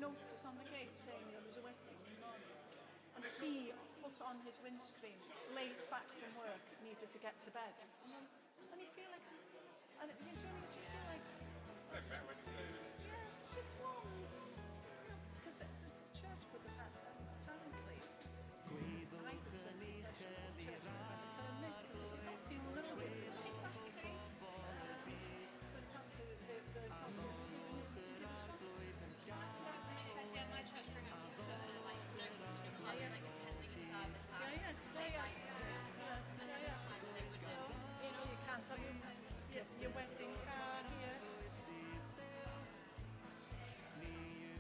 Notice on the gate saying there was a wedding in the morning. And he put on his windscreen late back from work, needed to get to bed. And, I was, and you feel like, and you know, you just feel like, yeah, just once. Because the church could have had, apparently, I got the impression that the church could have had a permit because if you've got funeral. Exactly. But apparently the council didn't stop. Yeah, my church growing up, you put a like notice on your car, like attending a service at because they like another time and they wouldn't. You can't have your wedding car here. Ni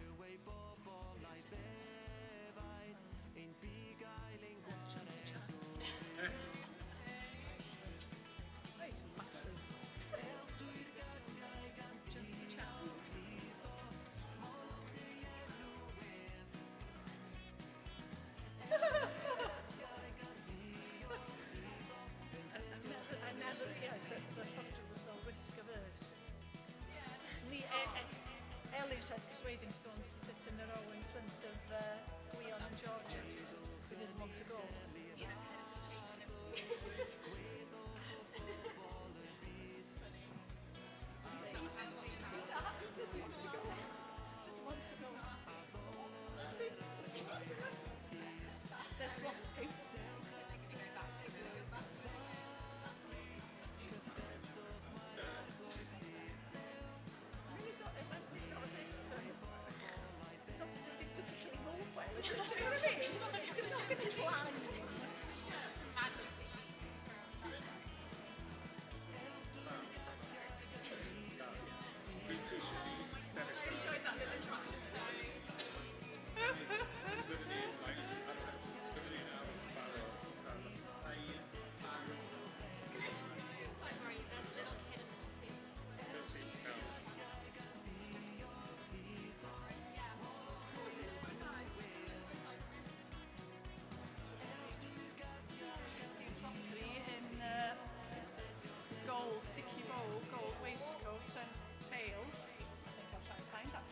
yw ei bobl a'i ddefaid, ein bugail ein gwaredwr. Oh, he's massive. Ewch drwy'r gatiau gan Chunky chap. ddiolch iddo, molwch ei enw ef. Ewch drwy'r gatiau gan ddiolch iddo, I never realised that the Rhodri was so risk averse. Ellie tried to persuade him to go and sit in the row in front of Gwion and Georgia, who didn't want to go. Yeah, kind of just changed him. Funny. He's not happy, doesn't want to go. Doesn't want to go. See? They're swapping. Go back to the I mean, it's not as if he's particularly mobile, is it? Do you know what I mean? He's not going to climb. Just magically. I enjoyed that little interaction, so. It's like, right, there's a little kid in the suit. Yeah. Rhodri in gold, dicky bow, gold waistcoat and tail. I think I'll try and find that.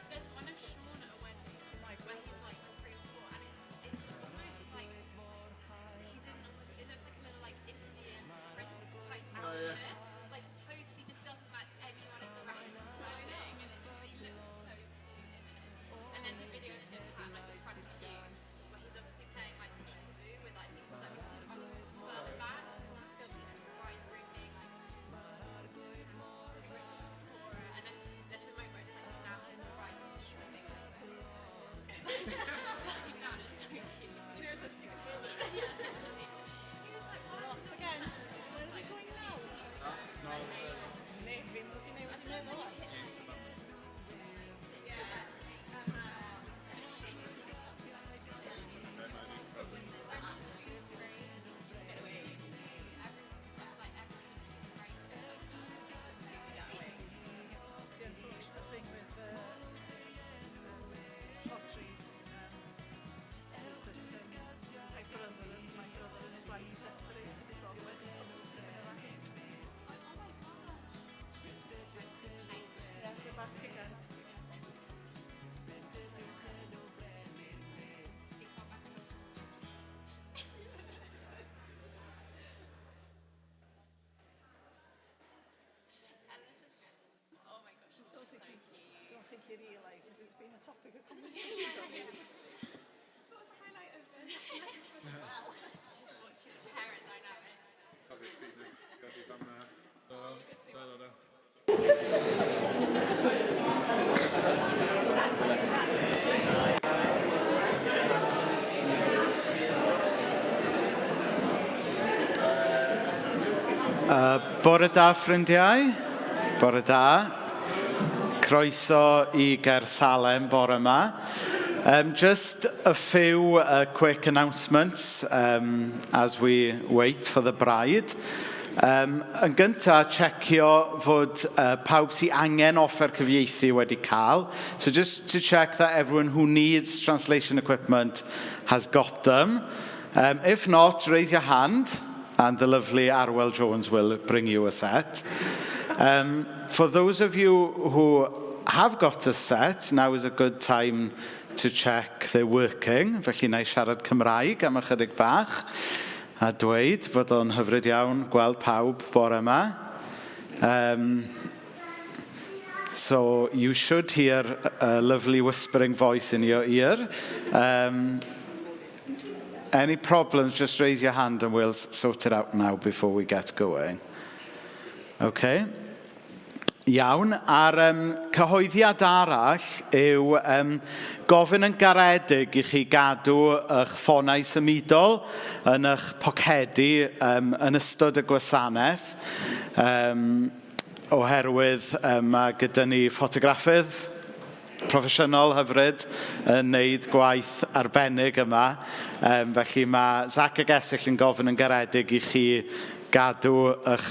There's one of Sean at a wedding My where he's like 3 or 4, and it's almost like he's in almost, it looks like a little like Indian prince type outfit. Like totally just doesn't match anyone in the rest of the wedding, and it just he looks so cute in it. And there's a video of him sat in like the front queue where he's obviously playing like peekaboo with, like, I think it was like his uncles further back, just someone's filming and there's the bride and groom being like rich and poorer, and then there's the moment where it's like now because the bride is just tripping over him. Dying down, it's so cute. Yeah, literally. He was like, "Why Off again. Where are we going now? Neu, fi'n looking neu wedi meddwl. Yeah. Kind of shape. One, two, three. Everyone, like everyone in the right. The unfortunate thing with Rhodri's is that my brother and his wife separated before the wedding photos never arrived. Oh my gosh. It's really changed. Yeah, they're back again. Bendithiwch enw frenin nef. He got back on. And this is, oh my gosh, it's Don't just think so he, cute. Don't think he realises it's been a topic of conversation. So what was the highlight of the well? Just watching the parent dynamics. Cofio ti, godi fan na. Do, do, do, do. Bore da, ffrindiau. Bore da. Croeso i Gaersalem bore yma. Just a few quick announcements as we wait for the bride. Yn gyntaf, checio fod pawb sy'n angen offer cyfieithu wedi cael. So just to check that everyone who needs translation equipment has got them. If not, raise your hand and the lovely Arwel Jones will bring you a set. For those of you who have got a set, now is a good time to check they're working. Felly na i siarad Cymraeg am ychydig bach a dweud bod o'n hyfryd iawn gweld pawb bore yma. So you should hear a lovely whispering voice in your ear. Any problems, just raise your hand and we'll sort it out now before we get going. Okay. Iawn, a'r cyhoeddiad arall yw gofyn yn garedig i chi gadw eich ffonau symudol yn eich pocedi yn ystod y gwasanaeth, oherwydd mae gyda ni ffotograffydd proffesiynol hyfryd yn wneud gwaith arbennig yma. Felly mae Zach ac Esill yn gofyn yn garedig i chi gadw eich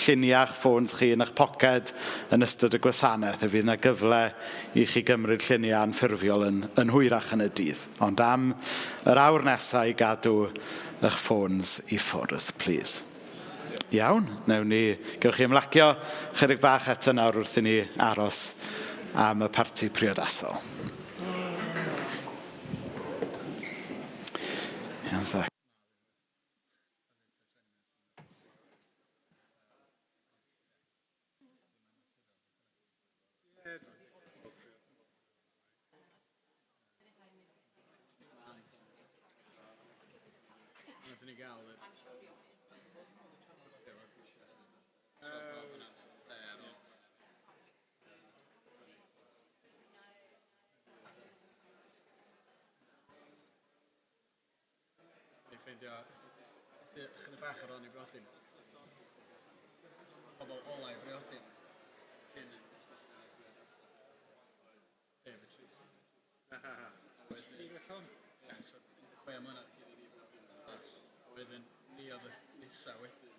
lluniau a'ch ffôns chi yn eich poced yn ystod y gwasanaeth. A fydd yna gyfle i chi gymryd lluniau anffurfiol yn hwyrach yn y dydd. Ond am yr awr nesaf i gadw eich ffôns i ffwrdd, please. Iawn, newn ni, gewch chi ymlacio chydig bach eto nawr wrth i ni aros am y parti priodasol. Iawn, Zach. Wnaethon ni gael yr... Ni ffeindio chydig bach ar ôl ni briodi. Pobl olau briodi. Cyn y David Tracy. A wedyn... Ie, so 16 mlynedd cyn i fi briodi. A wedyn ni oedd y nesa wedyn.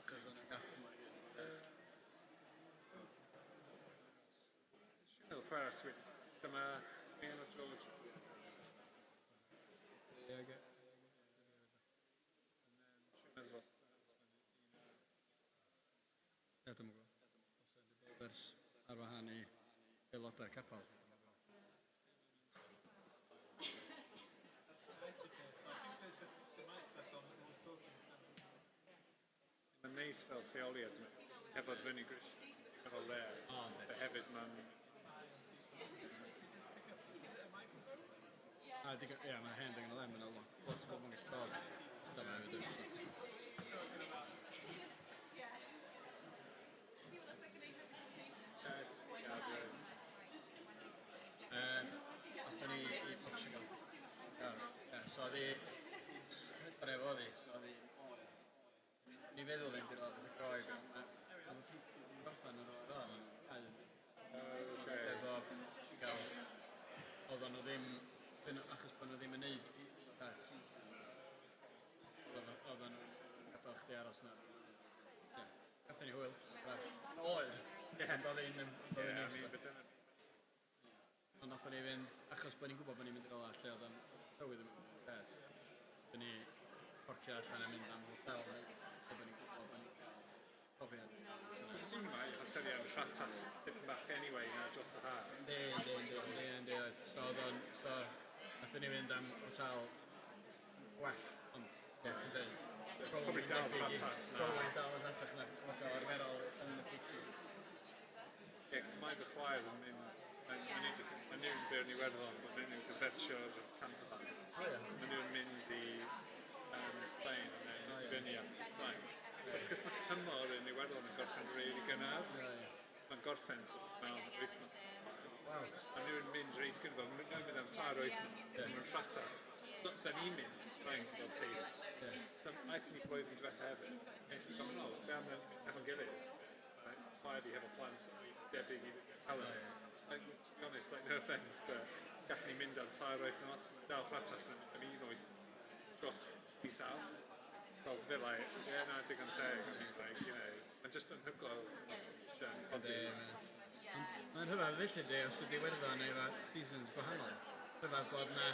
Achos o'n i'n gap mwy gyd. Chwarae sweet. Dyma Ian a George. Ie, oce. Ie, dwi'm yn gwybod. Os ydy bod ers ar wahân i aelodau'r capel. Mae'n neis fel lleoliad hefo'r fyny gris, efo le. O, yndi. A hefyd mae'n... A digon, ie, mae'n hen digon o le, mae'n lot, lot o bobl yn gallu dod. Ista yma hefyd. Athon ni i Portugal. Ar, ie, so oedd hi, hydref oedd hi, so oedd hi'n oer. Ni feddwl ddim gyda oedd y Groeg, ond mae peak season yn gorffen ar ôl fel, maen nhw'n cau yn Efo Portugal, oedden nhw ddim, achos bod nhw ddim yn neud fatha season, oedden nhw'n gadael chdi aros na. Ie, gathon ni hwyl. Yn oer, ond oedd hi'n neis. Ond nathon ni fynd, achos bod ni'n gwybod bod ni'n mynd i rola lle oedd yn tywydd yn mynd yn grêt, nathon ni porcio allan a mynd am hotel neis, so bod ni'n gwybod bod ni'n cael profiad. Swn mae hoteliau yn rhatach tipyn bach anyway na dros y haf. Yndi, yndi, yndi, yndi, yndi, oedd. So oedd o'n, so nathon ni fynd am hotel well, ond be ti'n dweud? Probably dal rhatach na. Probably dal yn rhatach na hotel arferol yn y peak season. Ie, cos mae fy chwaer yn mynd, mae nhw'n byw yn Iwerddon, but maen nhw'n convertio'r camper van. O ie. So maen nhw'n mynd i Spain and then O, ie. fyny at Ffrainc. But cos mae tymor yn Iwerddon yn gorffen really gynnar. Ie, ie. Mae'n gorffen sort of mewn wythnos. Waw. Mae nhw'n mynd reit gynnar, maen nhw'n mynd am 3 wythnos, maen nhw'n rhatach. So, da ni'n mynd i Ffrainc fel teulu. So, aethon ni blwyddyn diwetha hefyd. Nes i gofyn, o, be am efo'n gilydd? Like, chwaer fi hefo plant oed debyg i Helen. Like, to be honest, like, no offence, but gallwn ni mynd am 3 wythnos, dal rhatach na mynd am un wyth dros mis Awst. So I was a bit like, yeah, no, digon teg. I mean, like, mae'n just anhygoel, ti'n codi. Ond mae'n rhyfedd felly di, os ydy Iwerddon efo seasons gwahanol. Rhyfedd bod na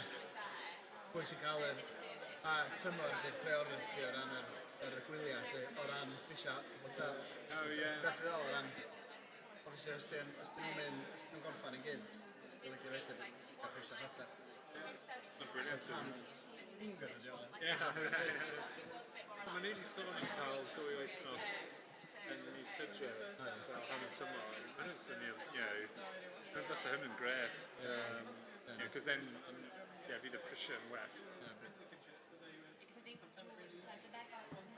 pwy sy'n cael yr a tymor ydy'r priority o ran yr gwyliau, lle, o ran prisiau hotel. Oh, yeah. Ti'n o ran Obviously, os dyn os dyn nhw'n mynd, os dyn nhw'n gorffan yn gynt, dwi'n licio felly, gael prisiau rhatach. Mae'n brilliant. Dwi'n gwybod ydi o. Ie. Mae nhw wedi sôn am cael 2 wythnos yn mis Hydref fel hanner tymor. Mae'n nhw'n swnio, mae'n fysa hyn yn gret. Yeah, because then, yeah, fydd y prisiau yn well. Because I think George said that their guy wasn't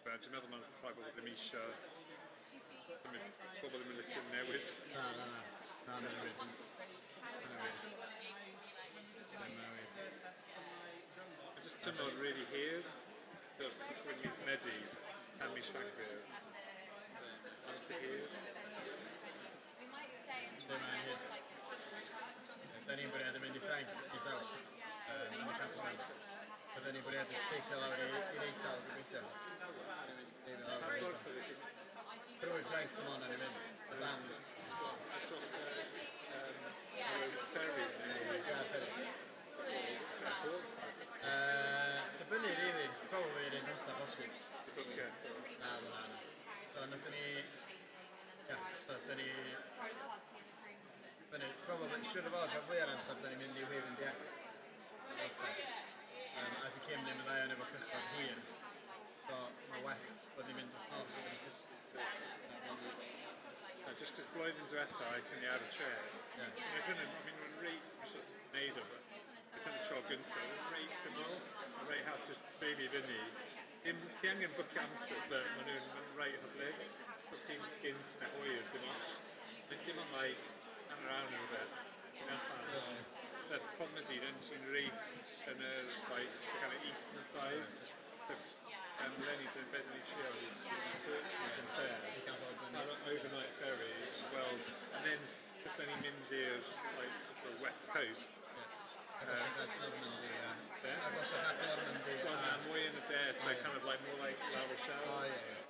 But dwi'n meddwl mae'n rhai bobl ddim eisiau symud, bobl ddim yn licio newid. Na, na, na. Na, mae'n newid. Mae'n newid. Mae'n just tymor really hir. So, cychwyn mis Medi tan mis Rhagfyr. Amser hir. We might stay and try and get just like Da ni'n bwriadu mynd i Ffrainc mis Awst yn y campervan. So da ni'n bwriadu teithio lawr i'r Eidal gobeithio. Drwy Ffrainc dim ond ni'n mynd. Y dan. Dros ar y ferry neu Ie, ferry. horse. Dibynnu, really. Probably yr un gyntaf bosib. Bucket. Na, na, na. So, nathon ni... Ia, so, da ni... Fyny, probably, siwr o fod, rhan fwya'r amser, da ni'n mynd i Haven Dieppe. A di Kim ddim yn dda iawn efo cychod hir. So, mae well bod ni'n mynd wrth nos ac yn cysgu. No, just cos blwyddyn diwetha, aethon ni ar y trên. Yeah. Roedd hwn yn, I mean, mae'n reit, just neud o, but roedd hwn y tro gyntaf, yn reit syml, a reit haws just really fyny. Dim, ti angen bwcio amser, but maen nhw'n ma reit hyblyg. Os ti'n gynt neu hwyr, dim ots. Mae'n dim ond like hanner awr neu rhywbeth, ti'n allan. The problem ydi, then ti'n reit yn y, like, the kind of eastern side. So, Lenny, dyn beth ni trio ydi mynd i Portsmouth yn lle. Ar overnight ferry, weld, and then, cos da ni'n mynd i'r, like, the west coast. Agosach at Normandy, a... Be? Agosach at Normandy, Well, a... na, mwy yn y de, so kind of like more like La Rochelle. O, ie, ie.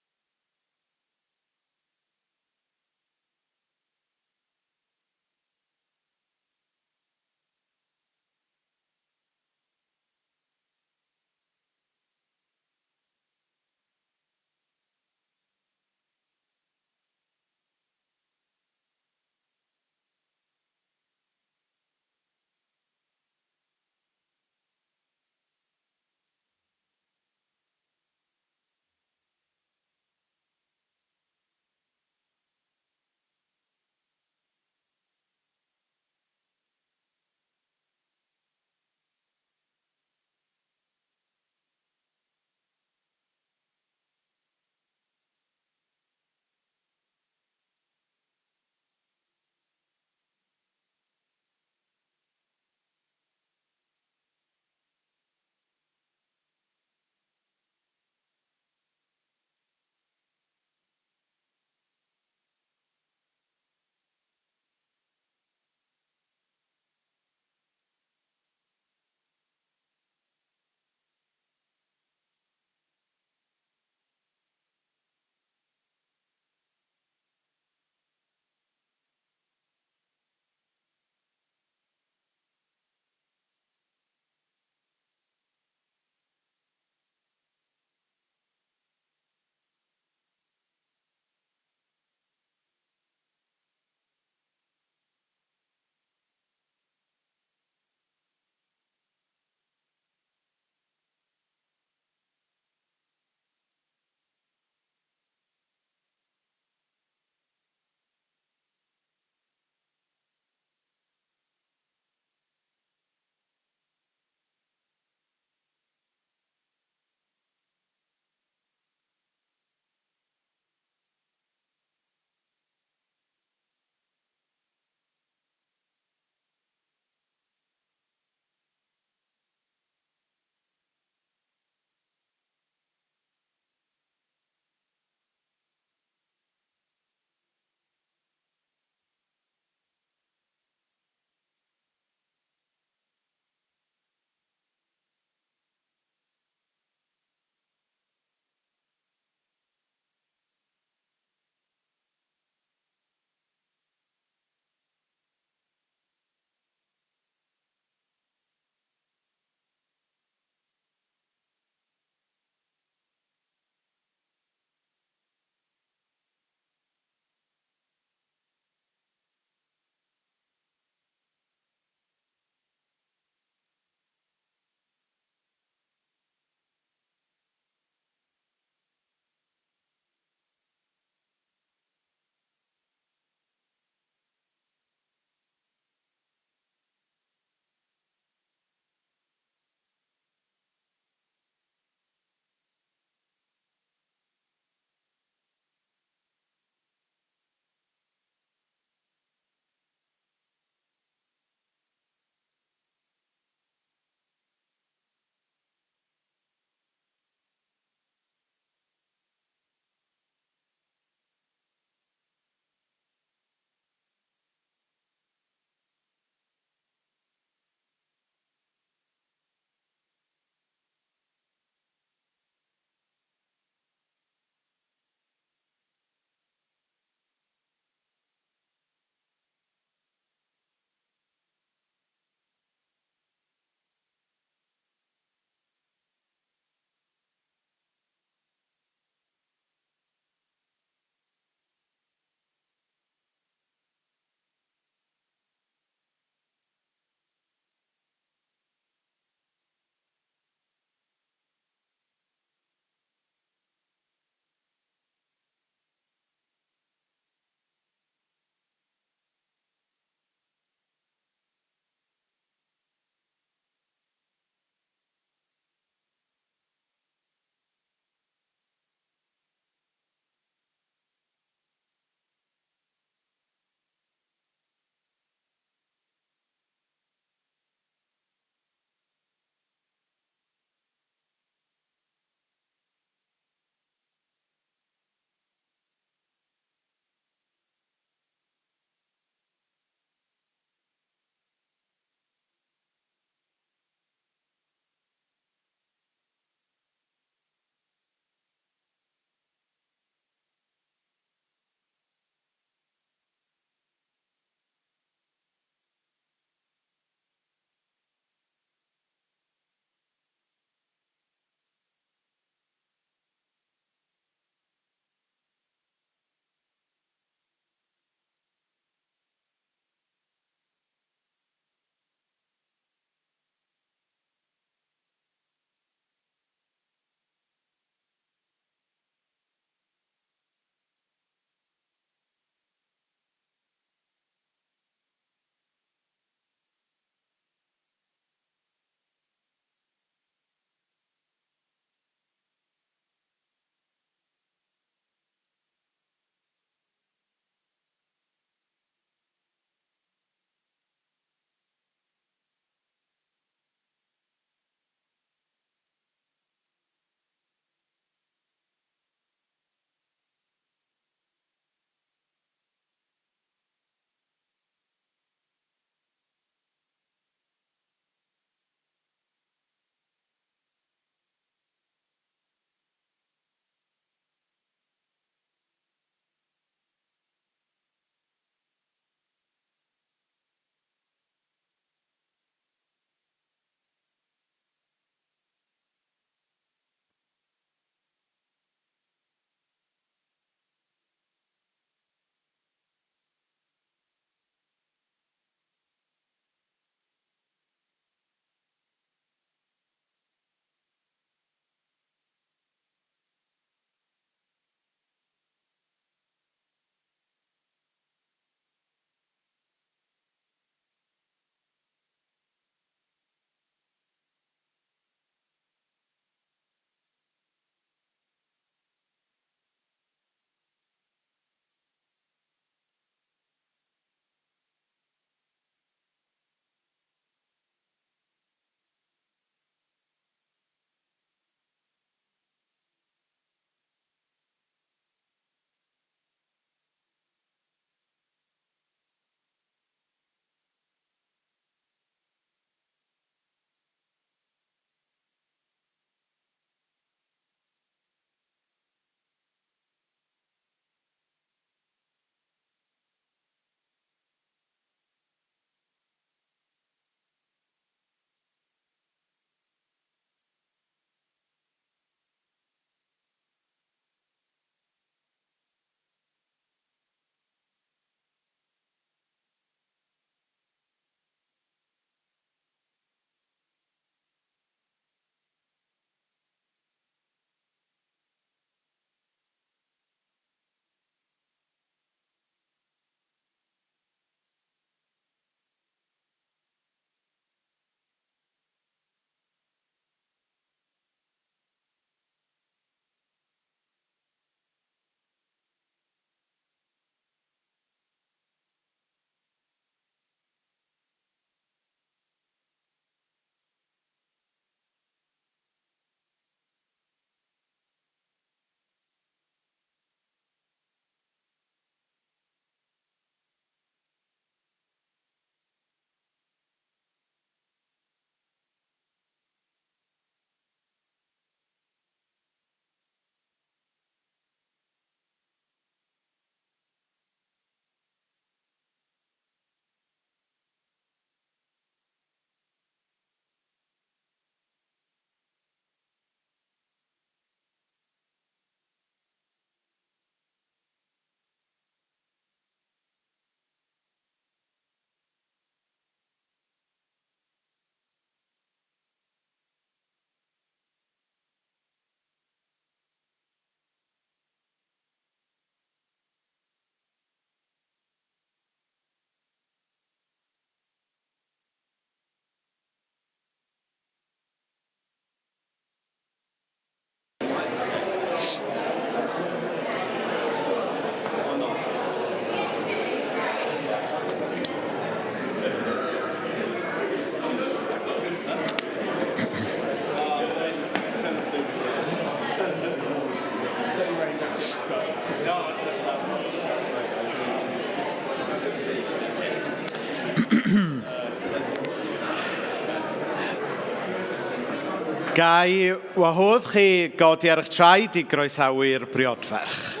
Gai wahodd chi godi ar eich traed i groesawu'r briodferch.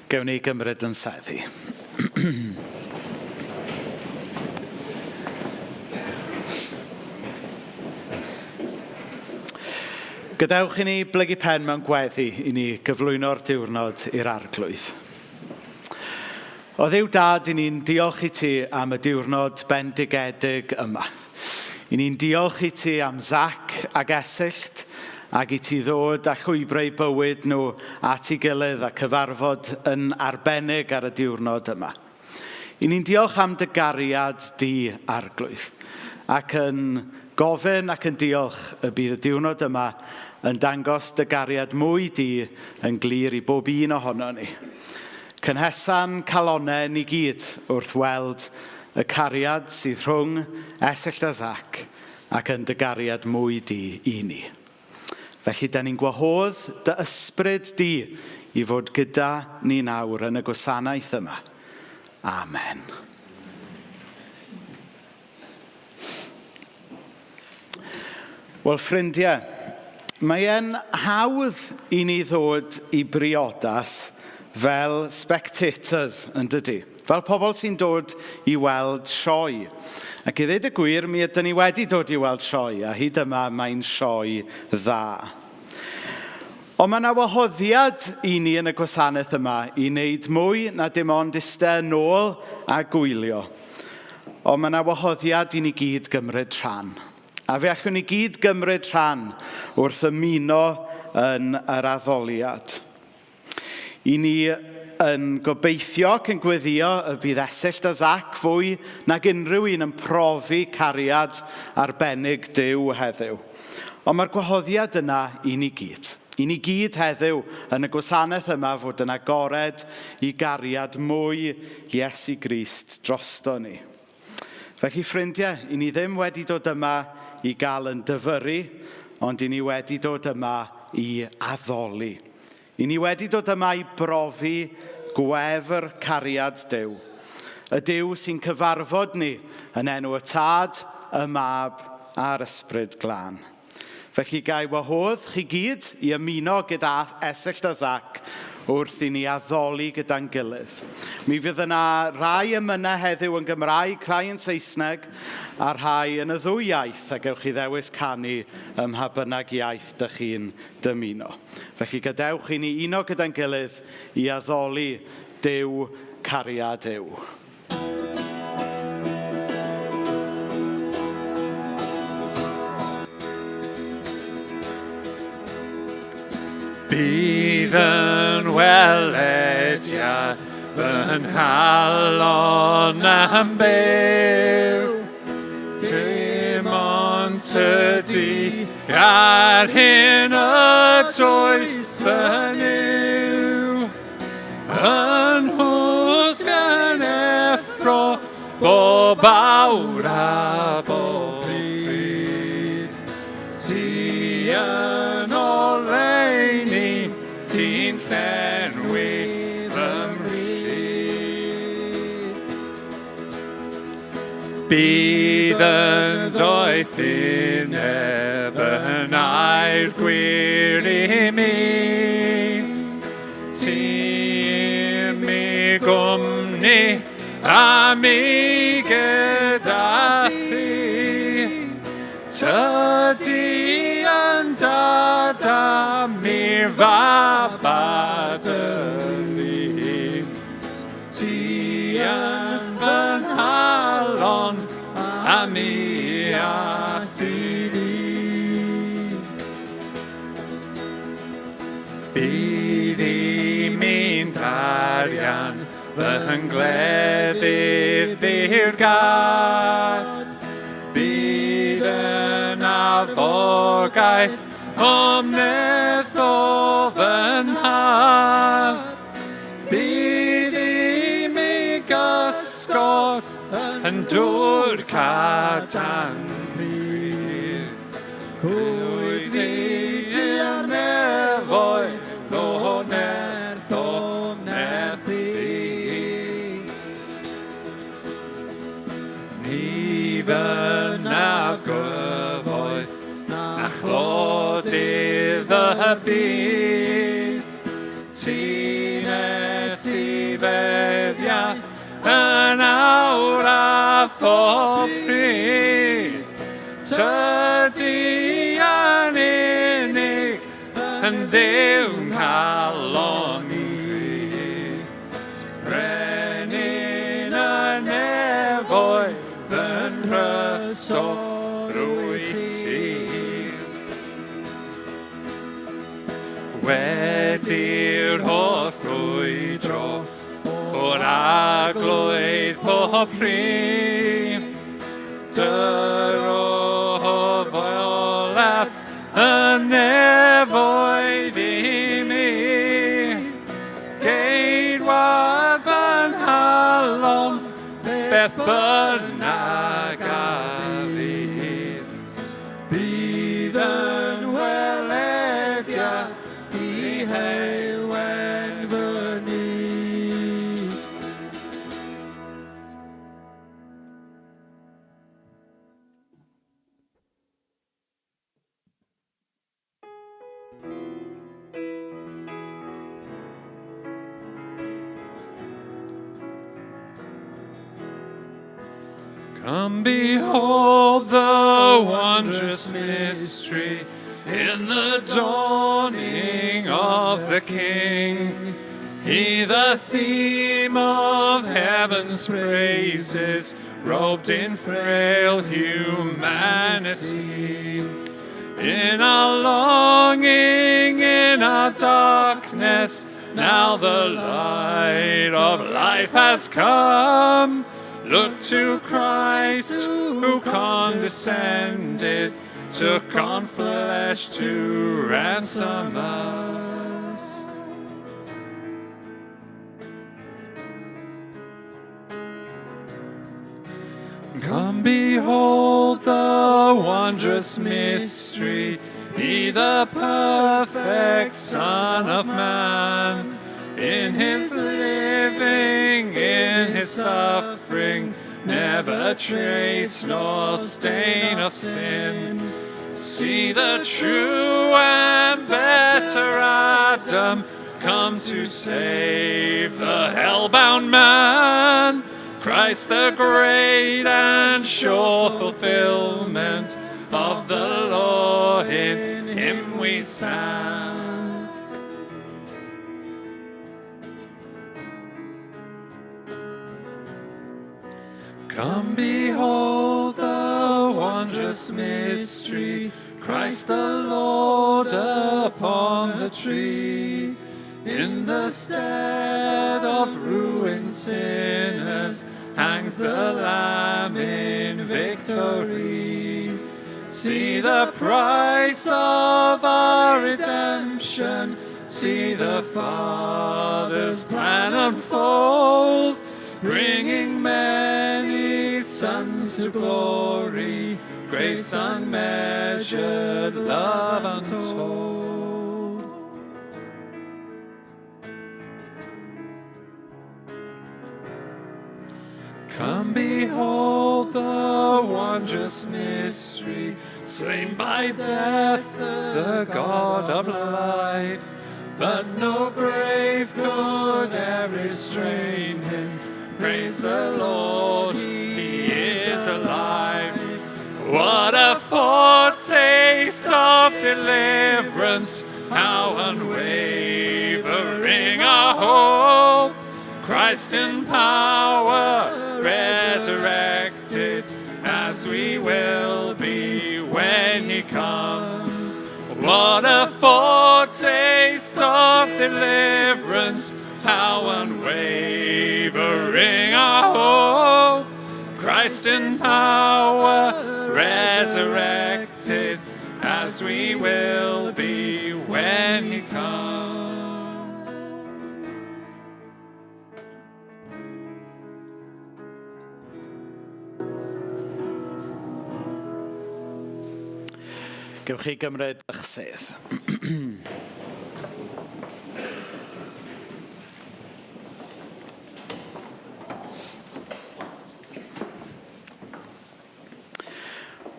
Gewn ni gymryd yn seddi. Gadewch i ni blygu pen mewn gweddi i ni gyflwyno'r diwrnod i'r arglwydd. O Dduw Dad, i ni'n diolch i ti am y diwrnod bendigedig yma. I ni'n diolch i ti am Zac ag Esyllt, ac i ti ddod â llwybrau bywyd nhw at ei gilydd a cyfarfod yn arbennig ar y diwrnod yma. I ni'n diolch am dy gariad di, Arglwydd, ac yn gofyn ac yn diolch y bydd y diwrnod yma yn dangos dy gariad mwy di yn glir i bob un ohono ni. Cynhesa'n calonnau ni gyd wrth weld y cariad sydd rhwng Esyllt a Zac ac yn dy gariad mwy di i ni. Felly, da ni'n gwahodd dy ysbryd di i fod gyda ni nawr yn y gwasanaeth yma. Amen. Wel, ffrindiau, mae e'n hawdd i ni ddod i briodas fel spectators, yn dydy? Fel pobl sy'n dod i weld sioe. Ac i ddweud y gwir, mi ydyn ni wedi dod i weld sioe, a hyd yma mae'n sioe dda. Ond mae yna wahoddiad i ni yn y gwasanaeth yma i wneud mwy na dim ond eistedd nôl a gwylio. Ond mae yna wahoddiad i ni gyd gymryd rhan. A fe allwn ni gyd gymryd rhan wrth ymuno yn yr addoliad. I ni yn gobeithio ac yn gweddïo y bydd Esyllt a Zac fwy nag unrhyw un yn profi cariad arbennig Duw heddiw. Ond mae'r gwahoddiad yna i ni gyd. I ni gyd heddiw yn y gwasanaeth yma fod yn agored i gariad mwy Iesu Grist drosto ni. Felly ffrindiau, i ni ddim wedi dod yma i gael yn dyfyru, ond i ni wedi dod yma i addoli. I ni wedi dod yma i brofi gwefr cariad Duw. Y Duw sy'n cyfarfod ni yn enw y Tad, y Mab a'r Ysbryd Glân. Felly ga i wahodd chi gyd i ymuno gyda Esyllt a Zac wrth i ni addoli gyda'n gilydd. Mi fydd yna rai emynau heddiw yn Gymraeg, rhai yn Saesneg, a rhai yn y ddwy iaith, a gewch chi ddewis canu ym mha bynnag iaith dych chi'n dymuno. Felly gadewch i ni uno gyda'n gilydd i addoli Duw cariad yw. Bydd yn welediad Fy nghalon am byw. Dim ond tydi ar hyn y dwyt fy Nuw. Yn hwsg yn effro bob awr a bob pryd. Ti yn oleuni, ti'n llenwi fy mryd. Bydd yn doethineb yn air gwir i mi. Ti mi gwmni a mi gyda thi. Tydi yn dad a mi fab a dy. Ti yn fy nghalon a mi a thi. Bydd i mi'n darian fy ngleddyf i'r gad. Bydd yn arfogaeth o'm nerth o fy nhad. Bydd i mi gysgod yn dŵr cadarn gryf. Clwyd i i'r nefoedd o nerth o nerth i. Ni fynnaf gyfoeth na chlodydd y byd. Ti'n etifeddiaeth yn awr a phob pryd. Tydi yn unig yn Dduw nghalon i. Brenin y nefoedd yn rhysor wyt ti. Wedi'r holl frwydro o'r arglwydd pob prif, Dyro olaf y nefoedd i mi. Geidwad fy nghalon, beth bynnag a fydd. Bydd yn welediad i heulwen fy nydd. Come behold the wondrous mystery in the dawning of the King. He, the theme of heaven's praises, robed in frail humanity. In our longing, in our darkness, now the light of life has come. Look to Christ who condescended, took on flesh to ransom us. Come behold the wondrous mystery, he the perfect Son of Man. In his living, in his suffering, never trace nor stain of sin. See the true and better Adam come to save the hell-bound man. Christ the great and sure fulfillment of the law, in him we stand. Come behold the wondrous mystery, Christ the Lord upon the tree. In the stead of ruined in sinners hangs the Lamb in victory. See the price of our redemption, see the Father's plan unfold, bringing many sons to glory, grace unmeasured, love untold. Come behold the wondrous mystery, slain by death, the God of life. But no grave could e'er restrain him. Praise the Lord, he is alive. What a foretaste of deliverance, how unwavering our hope. Christ in power resurrected, as we will be when he comes. What a foretaste of deliverance, how unwavering our hope. Christ in power resurrected, as we will be when he comes. Gewch chi gymryd eich sedd.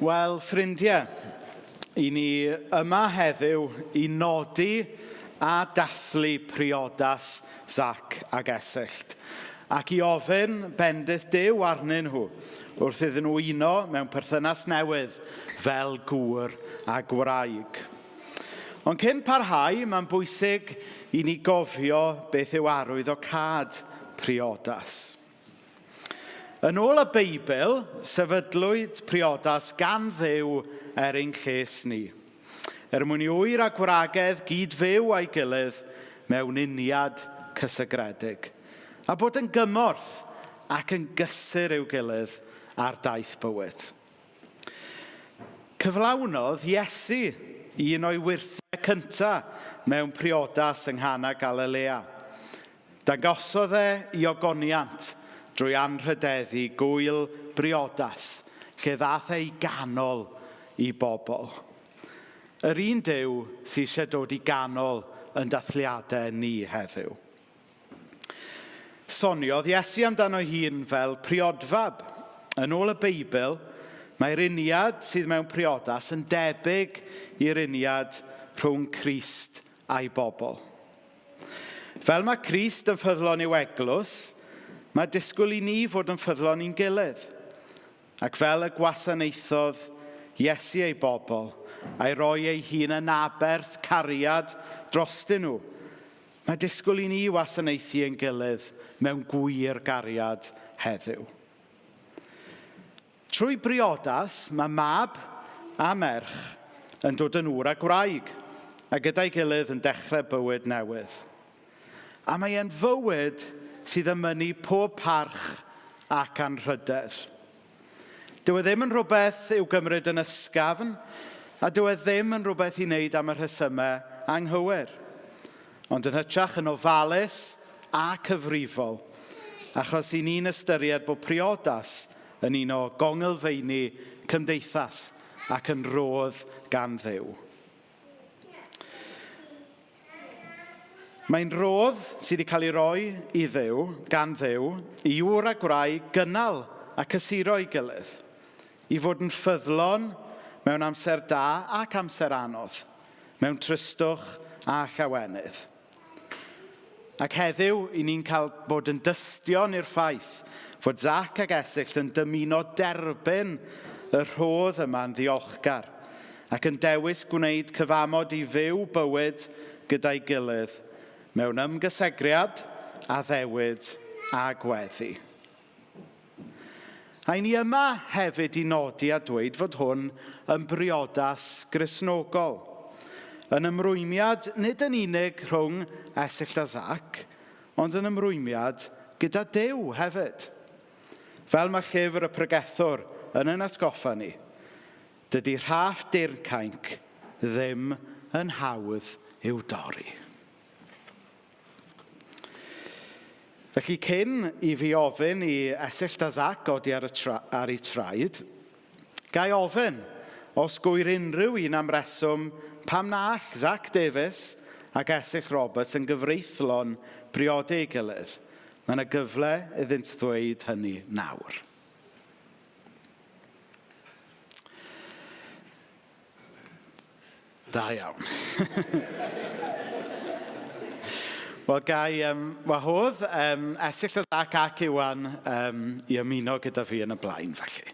Wel, ffrindiau, i ni yma heddiw i nodi a dathlu priodas Zac ag Esyllt, ac i ofyn bendith Duw arnyn nhw wrth iddyn nhw uno mewn perthynas newydd fel gŵr a gwraig. Ond cyn parhau, mae'n bwysig i ni gofio beth yw arwyddocâd priodas. Yn ôl y Beibl, sefydlwyd priodas gan Dduw er ein lles ni. Er mwyn i ŵyr a gwragedd gyd-fyw â'i gilydd mewn uniad cysegredig, a bod yn gymorth ac yn gysur i'w gilydd ar daith bywyd. Cyflawnodd Iesu un o'i wyrthiau cyntaf mewn priodas yng Nghana Galilea. Dangosodd e i ogoniant drwy anrhydeddu gŵyl briodas, lle ddaeth e i ganol i bobl. Yr un Duw sy eisiau dod i ganol yn dathliadau ni heddiw. Soniodd Iesu amdano'i hun fel priodfab. Yn ôl y Beibl, mae'r uniad sydd mewn priodas yn debyg i'r uniad rhwng Crist a'i bobl. Fel mae Crist yn ffyddlon i'w eglwys, mae disgwyl i ni fod yn ffyddlon i'n gilydd. Ac fel y gwasanaethodd Iesu ei bobl, a'i roi ei hun yn aberth cariad drostyn nhw, mae disgwyl i ni wasanaethu ein gilydd mewn gwir gariad heddiw. Trwy briodas, mae mab a merch yn dod yn ŵr a gwraig, a gyda'i gilydd yn dechrau bywyd newydd. A mae e'n fywyd sydd yn mynnu pob parch ac anrhydedd. Dyw e ddim yn rhywbeth i'w gymryd yn ysgafn, a dyw e ddim yn rhywbeth i wneud am y rhesymau anghywir. Ond yn hytrach yn ofalus a cyfrifol, achos i ni'n ystyried bod priodas yn un o gonglfeini cymdeithas ac yn rhodd gan Dduw. Mae'n rhodd sydd wedi cael ei roi i Dduw, gan Dduw, i ŵr a gwraig gynnal a cysuro ei gilydd, i fod yn ffyddlon mewn amser da ac amser anodd, mewn tristwch a llawenydd. Ac heddiw, i ni'n cael bod yn dystion i'r ffaith fod Zac ac Esyllt yn dymuno derbyn y rhodd yma'n ddiolchgar ac yn dewis gwneud cyfamod i fyw bywyd gyda'i gilydd mewn ymgysegriad, addewid a gweddi. A i ni yma hefyd i nodi a dweud fod hwn yn briodas Gristnogol. Yn ymrwymiad nid yn unig rhwng Esyllt a Zac, ond yn ymrwymiad gyda Duw hefyd. Fel mae llyfr y pregethwr yn ein atgoffa ni, dydy rhaff dircainc ddim yn hawdd i'w dorri. Felly cyn i fi ofyn i Esyllt a Zac godi ar, y tra ar eu traed, ga i ofyn os gwyr unrhyw un am reswm pam na all Zac Davies ac Esyllt Roberts yn gyfreithlon briodi ei gilydd. Mae yna gyfle iddynt ddweud hynny nawr. Da iawn. Wel, ga i wahodd Esyllt a Zac ac Iwan i ymuno gyda fi yn y blaen, felly.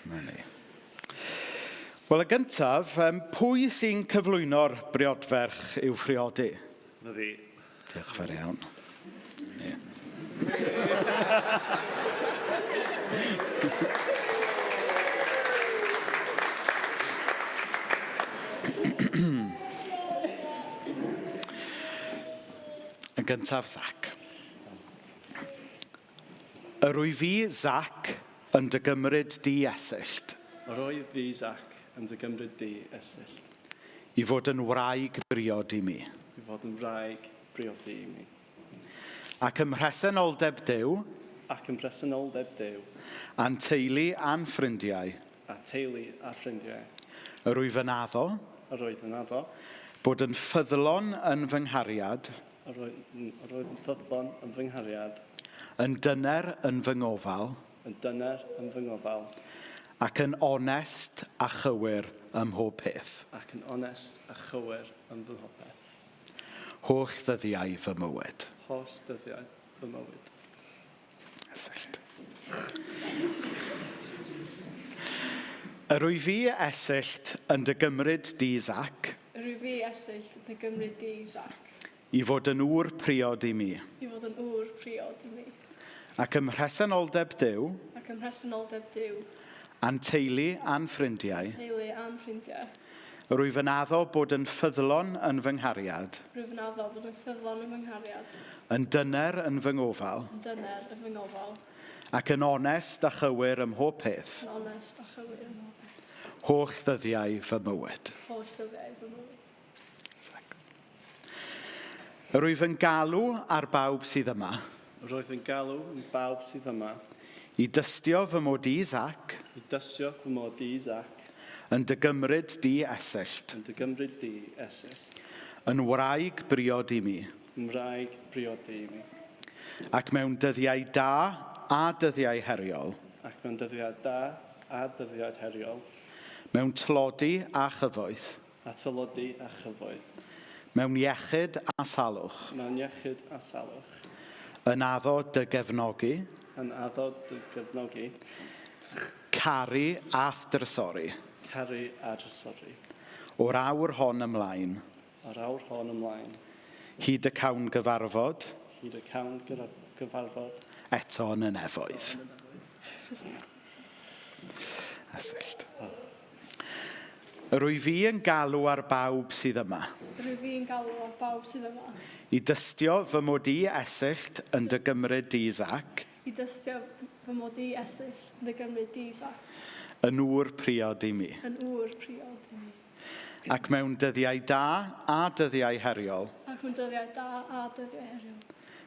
Na ni. Wel, y gyntaf, pwy sy'n cyflwyno'r briodferch i'w phriodi? Na fi. Diolch yn fawr iawn. Ie. Yn gyntaf, Zac. Yr wyf fi, Zac, yn dy gymryd di, Esyllt. Yr wyf fi, Zac, yn dy gymryd di, Esyllt. I fod yn wraig briod i mi. I fod yn wraig briod i mi. Ac ym mhresenoldeb Duw. Ac ym mhresenoldeb Duw. A'n teulu a'n ffrindiau. A teulu a ffrindiau. Yr wyf yn addo. Yr wyf yn addo. Bod yn ffyddlon yn fy nghariad. Yr oedd yn ffyddlon yn fy nghariad. Yn dyner yn fy ngofal. Yn dyner yn fy ngofal. Ac yn onest a chywir ym mhob peth. Ac yn onest a chywir ym fy mhob peth. Holl ddyddiau fy mywyd. Holl ddyddiau fy mywyd. Esyllt. Yr wyf fi, Esyllt, yn dy gymryd di, Zac. Yr wyf fi, Esyllt, yn dy gymryd di, Zac. I fod yn ŵr priod i mi. I fod yn ŵr priod i mi. Ac ym mhresenoldeb Duw. Ac ym mhresenoldeb Duw. A'n teulu a'n ffrindiau. Teulu a'n ffrindiau. Yr wyf yn addo bod yn ffyddlon yn fy nghariad. Rwyf yn addo bod yn ffyddlon yn fy nghariad. Yn dyner yn fy ngofal. Yn dyner yn fy ngofal. Ac yn onest a chywir ym mhob peth. Yn onest a chywir ym mhob peth. Holl ddyddiau fy mywyd. Holl ddyddiau fy mywyd. Yr wyf yn galw ar bawb sydd yma. Yr wyf yn galw yn bawb sydd yma. I dystio fy mod i, Zac. I dystio fy mod i, Zac. Yn dy gymryd di, Esyllt. Yn dy gymryd di, Esyllt. Yn wraig briod i mi. Yn wraig briod i mi. Ac mewn dyddiau da a dyddiau heriol. Ac mewn dyddiau da a dyddiau heriol. Mewn tlodi a chyfoeth. A tylodi a chyfoeth. Mewn iechyd a salwch. Mewn iechyd a salwch. Yn addo dy gefnogi. Yn addo dy gefnogi. Caru a'th drysori. Caru a drysori. O'r awr hon ymlaen. O'r awr hon ymlaen. Hyd y cawn gyfarfod. Hyd y cawn gyfarfod. Eto yn y nefoedd. Esyllt. Yr wyf fi yn galw ar bawb sydd yma. Yr wyf fi yn galw ar bawb sydd yma. I dystio fy mod i, Esyllt, yn dy gymryd di, Zac. I dystio fy mod i, Esyllt, yn dy gymryd di, Zac. Yn ŵr priod i mi. Yn ŵr priod i mi. Ac mewn dyddiau da a dyddiau heriol. Ac mewn dyddiau da a dyddiau heriol.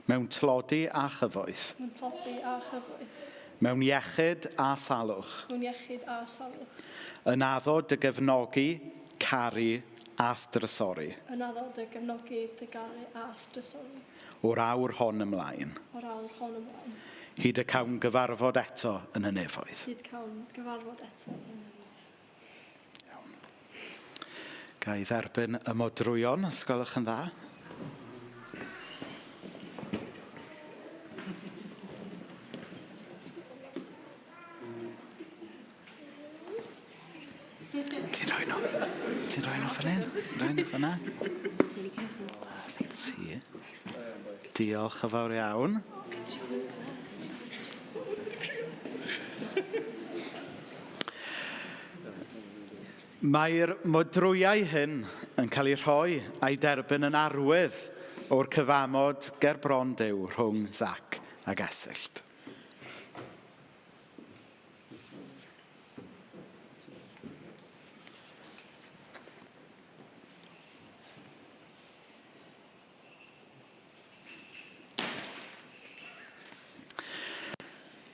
Mewn tlodi a chyfoeth. Mewn tlodi a chyfoeth. Mewn iechyd a salwch. Mewn iechyd a salwch. Yn addo dy gefnogi, caru a'th drysori. Yn addo dy gefnogi, dy garu a'th drysori. O'r awr hon ymlaen. O'r awr hon ymlaen. Hyd y cawn gyfarfod eto yn y nefoedd. Hyd cawn gyfarfod eto yn y nefoedd. Iawn. Ga i dderbyn y modrwyon, os gwelwch yn dda. Ti'n rhoi nhw? Ti'n rhoi nhw fan hyn? Rhoi nhw fan Ti. Diolch yn fawr iawn. Mae'r modrwyau hyn yn cael eu rhoi a'i derbyn yn arwydd o'r cyfamod ger bron Duw rhwng Zac ag Esyllt.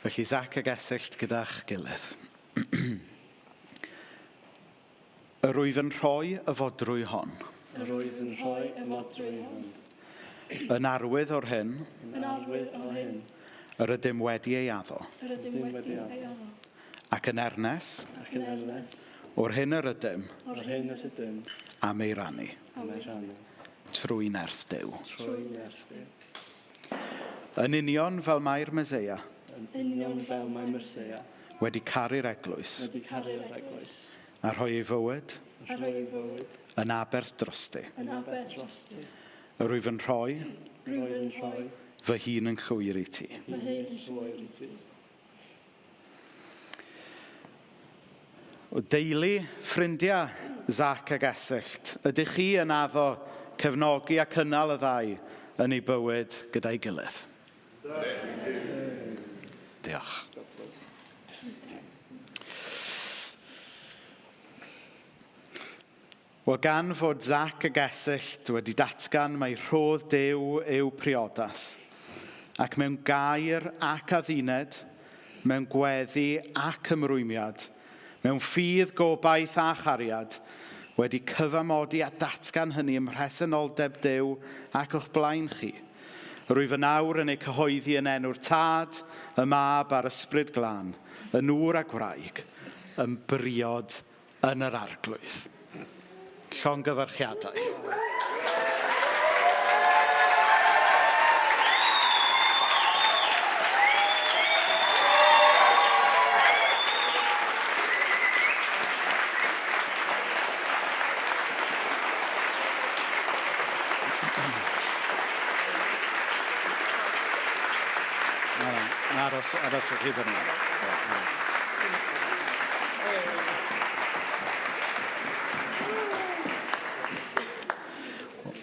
Felly Zac ag Esyllt gyda'ch gilydd. Yr wyf yn rhoi y fodrwy hon. Yr wyf yn rhoi y fodrwy hon. Yn arwydd o'r hyn. Yn arwydd o'r hyn. Yr ydym wedi ei addo. Yr ydym wedi ei addo. Ac yn ernes. Ac yn ernes. O'r hyn yr ydym. O'r hyn yr ydym. Am ei rannu. Am ei rannu. Trwy nerth Duw. Trwy nerth Duw. Yn union fel mae'r Meseia. Yn union fel mae Meseia. Wedi caru'r eglwys. Wedi caru'r eglwys. A rhoi ei fywyd. A rhoi ei fywyd. Yn aberth drosti. Yn aberth drosti. Yr wyf yn rhoi. Rwyf yn rhoi. Fy hun yn llwyr i ti. Fy hun yn llwyr i ti. O deulu, ffrindiau, Zac ag Esyllt, ydych chi yn addo cefnogi a cynnal y ddau yn eu bywyd gyda'i gilydd? Diolch. Wel, gan fod Zac ag Esyllt wedi datgan mai rhodd Duw yw priodas, ac mewn gair ac adduned, mewn gweddi ac ymrwymiad, mewn ffydd, gobaith a chariad, wedi cyfamodi a datgan hynny ym mhresenoldeb Duw ac o'ch blaen chi. Rwyf yn awr yn ei cyhoeddi yn enw'r Tad, y Mab a'r Ysbryd Glân, yn ŵr a gwraig, yn briod yn yr Arglwydd. Llongyfarchiadau. Aros, aroswch chi fyny.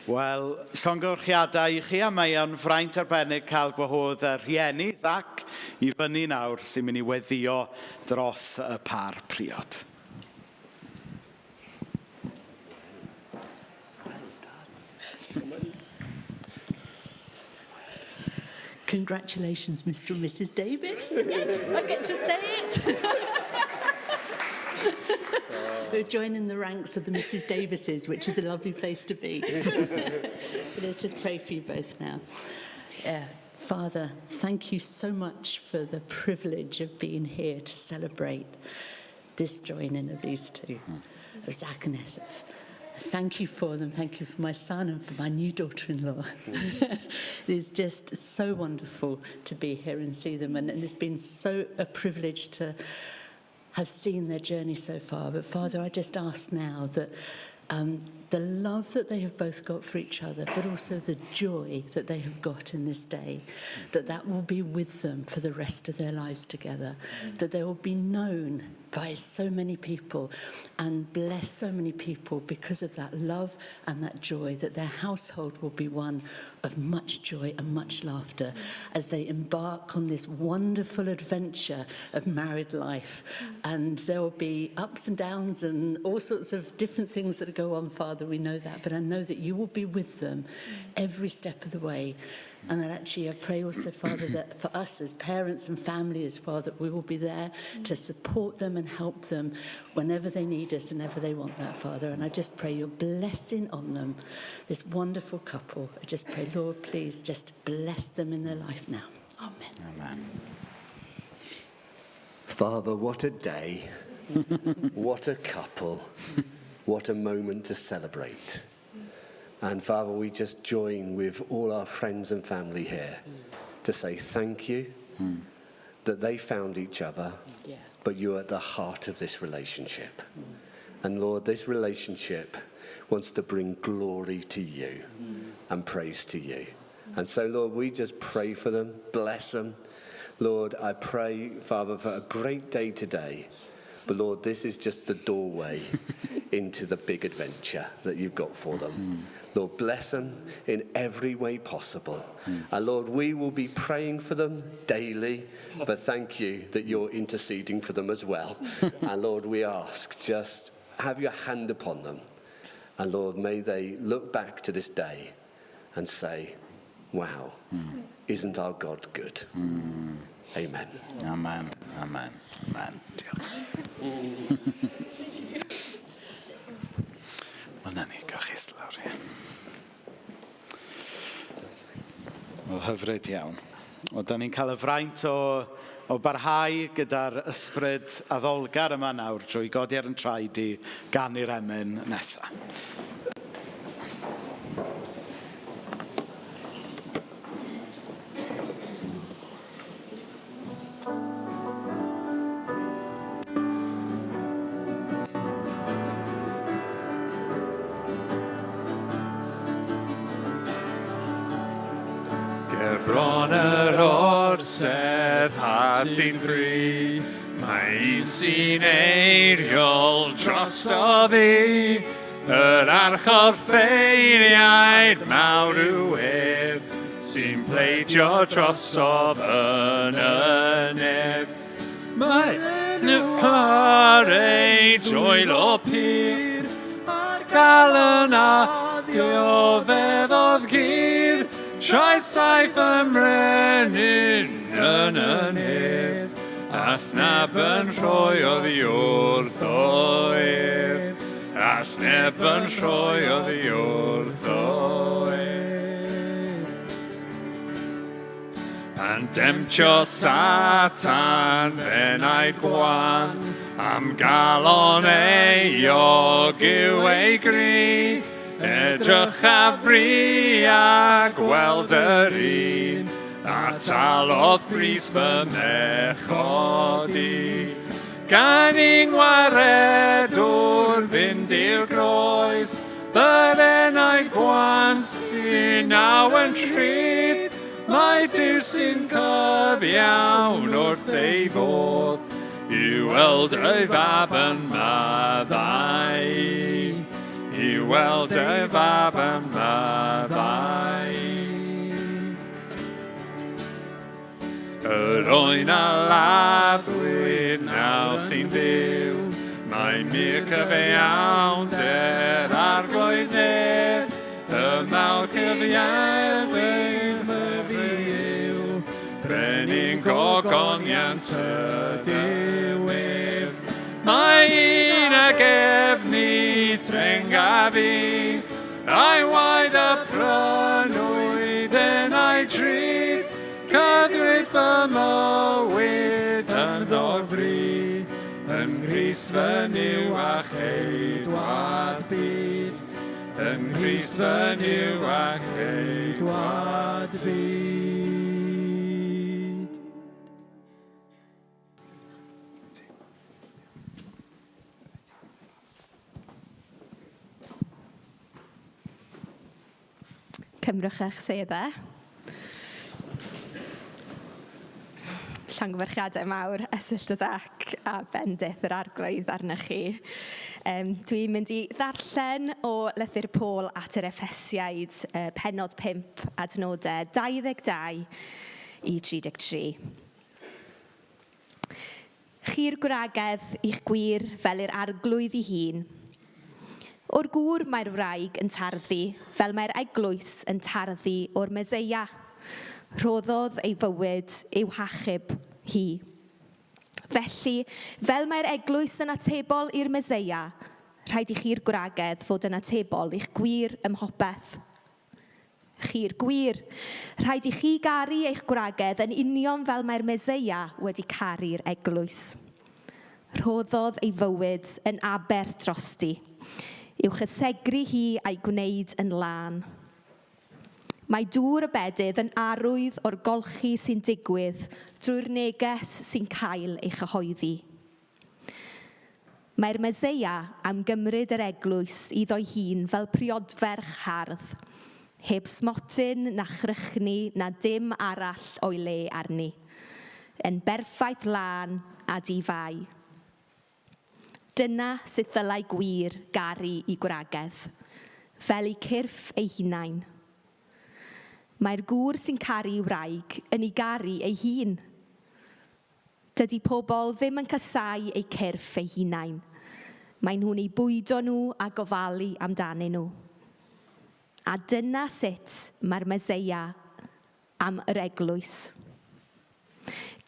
Wel, llongyfarchiadau i chi, a mae o'n fraint arbennig cael gwahodd y rhieni, Zac, i fyny nawr sy'n mynd i weddïo dros y pâr priod. Congratulations, Mr. and Mrs. Davies. Yes, I get to say it. We're joining the ranks of the Mrs. Davises, which is a lovely place to be. But let's just pray for you both now. Father, thank you so much for the privilege of being here to celebrate this joining of these two, of Zac and Esyllt. Thank you for them. Thank you for my son and for my new daughter-in-law. It is just so wonderful to be here and see them. And it's been so a privilege to have seen their journey so far. But Father, I just ask now that the love that they have both got for each other, but also the joy that they have got in this day, that will be with them for the rest of their lives together, that they will be known by so many people and bless so many people because of that love and that joy, that their household will be one of much joy and much laughter as they embark on this wonderful adventure of married life. And there will be ups and downs and all sorts of different things that go on, Father, we know that, but I know that you will be with them every step of the way. And that actually I pray also, Father, that for us as parents and family as well, that we will be there to support them and help them whenever they need us and whenever they want that, Father. And I just pray your blessing on them, this wonderful couple. I just pray, Lord, please just bless them in their life now. Amen. Amen. Father, what a day. What a couple. What a moment to celebrate. And Father, we just join with all our friends and family here to say thank you that they found each other, but you're at the heart of this relationship. And Lord, this relationship wants to bring glory to you and praise to you. And so, Lord, we just pray for them, bless them. Lord, I pray, Father, for a great day today. But Lord, this is just the doorway into the big adventure that you've got for them. Lord, bless them in every way possible. And Lord, we will be praying for them daily, but thank you that you're interceding for them as well. And Lord, we ask, just have your hand upon them. And Lord, may they look back to this day and say, wow, isn't our God good? Amen. Amen. Amen. Amen. Diolch. Wel, na ni, gewch chi eistedd lawr, ie. Wel, hyfryd iawn. Wel, da ni'n cael y fraint o barhau gyda'r ysbryd addolgar yma nawr drwy godi ar yn traed i ganu'r emyn nesaf. Ger bron yr orsedd a sy'n fri, mae un sy'n eiriol drosto fi, yr archoffeiriaid mawr yw ef, sy'n pleidio drosof yn y nef. Mae enw ar ei dwylo pur, a'r galon a ddioddefodd gur, trais saith y mrenin yn y nef, all neb yn rhoi oddi wrtho ef, all neb yn rhoi oddi wrtho ef. Pan demtio Satan f'enaid gwan, am galon euog yw ei gri, edrych a fri a gweld yr un, a talodd bris fy mechod i. Gan i ngwaredwr fynd i'r groes, Yr enaid gwan sy'n naw yn rhydd, mae Duw sy'n cyfiawn wrth ei fodd, i weld ei fab yn maddau. I weld ei fab yn maddau. Yr oen a laddwyd nawr sy'n fyw, mae mur cyfiawnder arglwydd nef, y mawr cyfiawnder myfi yw, brenin gogoniant ydyw ef. Mae un ag ef ni threnga fi, a'i waed a prynwyd enau drud, Cadwyd fy mywyd yn ddofri, yn Nghrist fy Nuw a Cheidwad byd, yn Nghrist fy Nuw a Cheidwad byd. Cymrwch eich seddau. Llongyfarchiadau mawr, Esyllt a Zac, a bendith yr Arglwydd arnoch chi. Dwi'n mynd i ddarllen o lythyr Paul at yr Effesiaid, pennod 5, adnodau 22 i 33. Chi'r gwragedd i'ch gwir fel i'r Arglwydd ei hun. O'r gŵr mae'r wraig yn tarddu, fel mae'r eglwys yn tarddu o'r Meseia. Rhoddodd ei fywyd i'w hachub hi. Felly, fel mae'r eglwys yn atebol i'r Meseia, rhaid i chi'r gwragedd fod yn atebol i'ch gwir ym mhopeth. Chi'r gwir. Rhaid i chi garu eich gwragedd yn union fel mae'r Meseia wedi caru'r eglwys. Rhoddodd ei fywyd yn aberth drosti, i'w chysegru hi a'i gwneud yn lân. Mae dŵr y bedydd yn arwydd o'r golchi sy'n digwydd drwy'r neges sy'n cael ei chyhoeddi. Mae'r Meseia am gymryd yr eglwys iddo'i hun fel priodferch hardd. Heb smotyn na chrychni na dim arall o'i le arni. Yn berffaith lân a di-fai. Dyna sut ddylai gwŷr garu eu gwragedd, fel eu cyrff eu hunain. Mae'r gŵr sy'n caru'i wraig yn ei garu ei hun. Dydy pobl ddim yn casáu eu cyrff eu hunain. Maen nhw'n eu bwydo nhw a gofalu amdanyn nhw. A dyna sut mae'r Meseia am yr eglwys.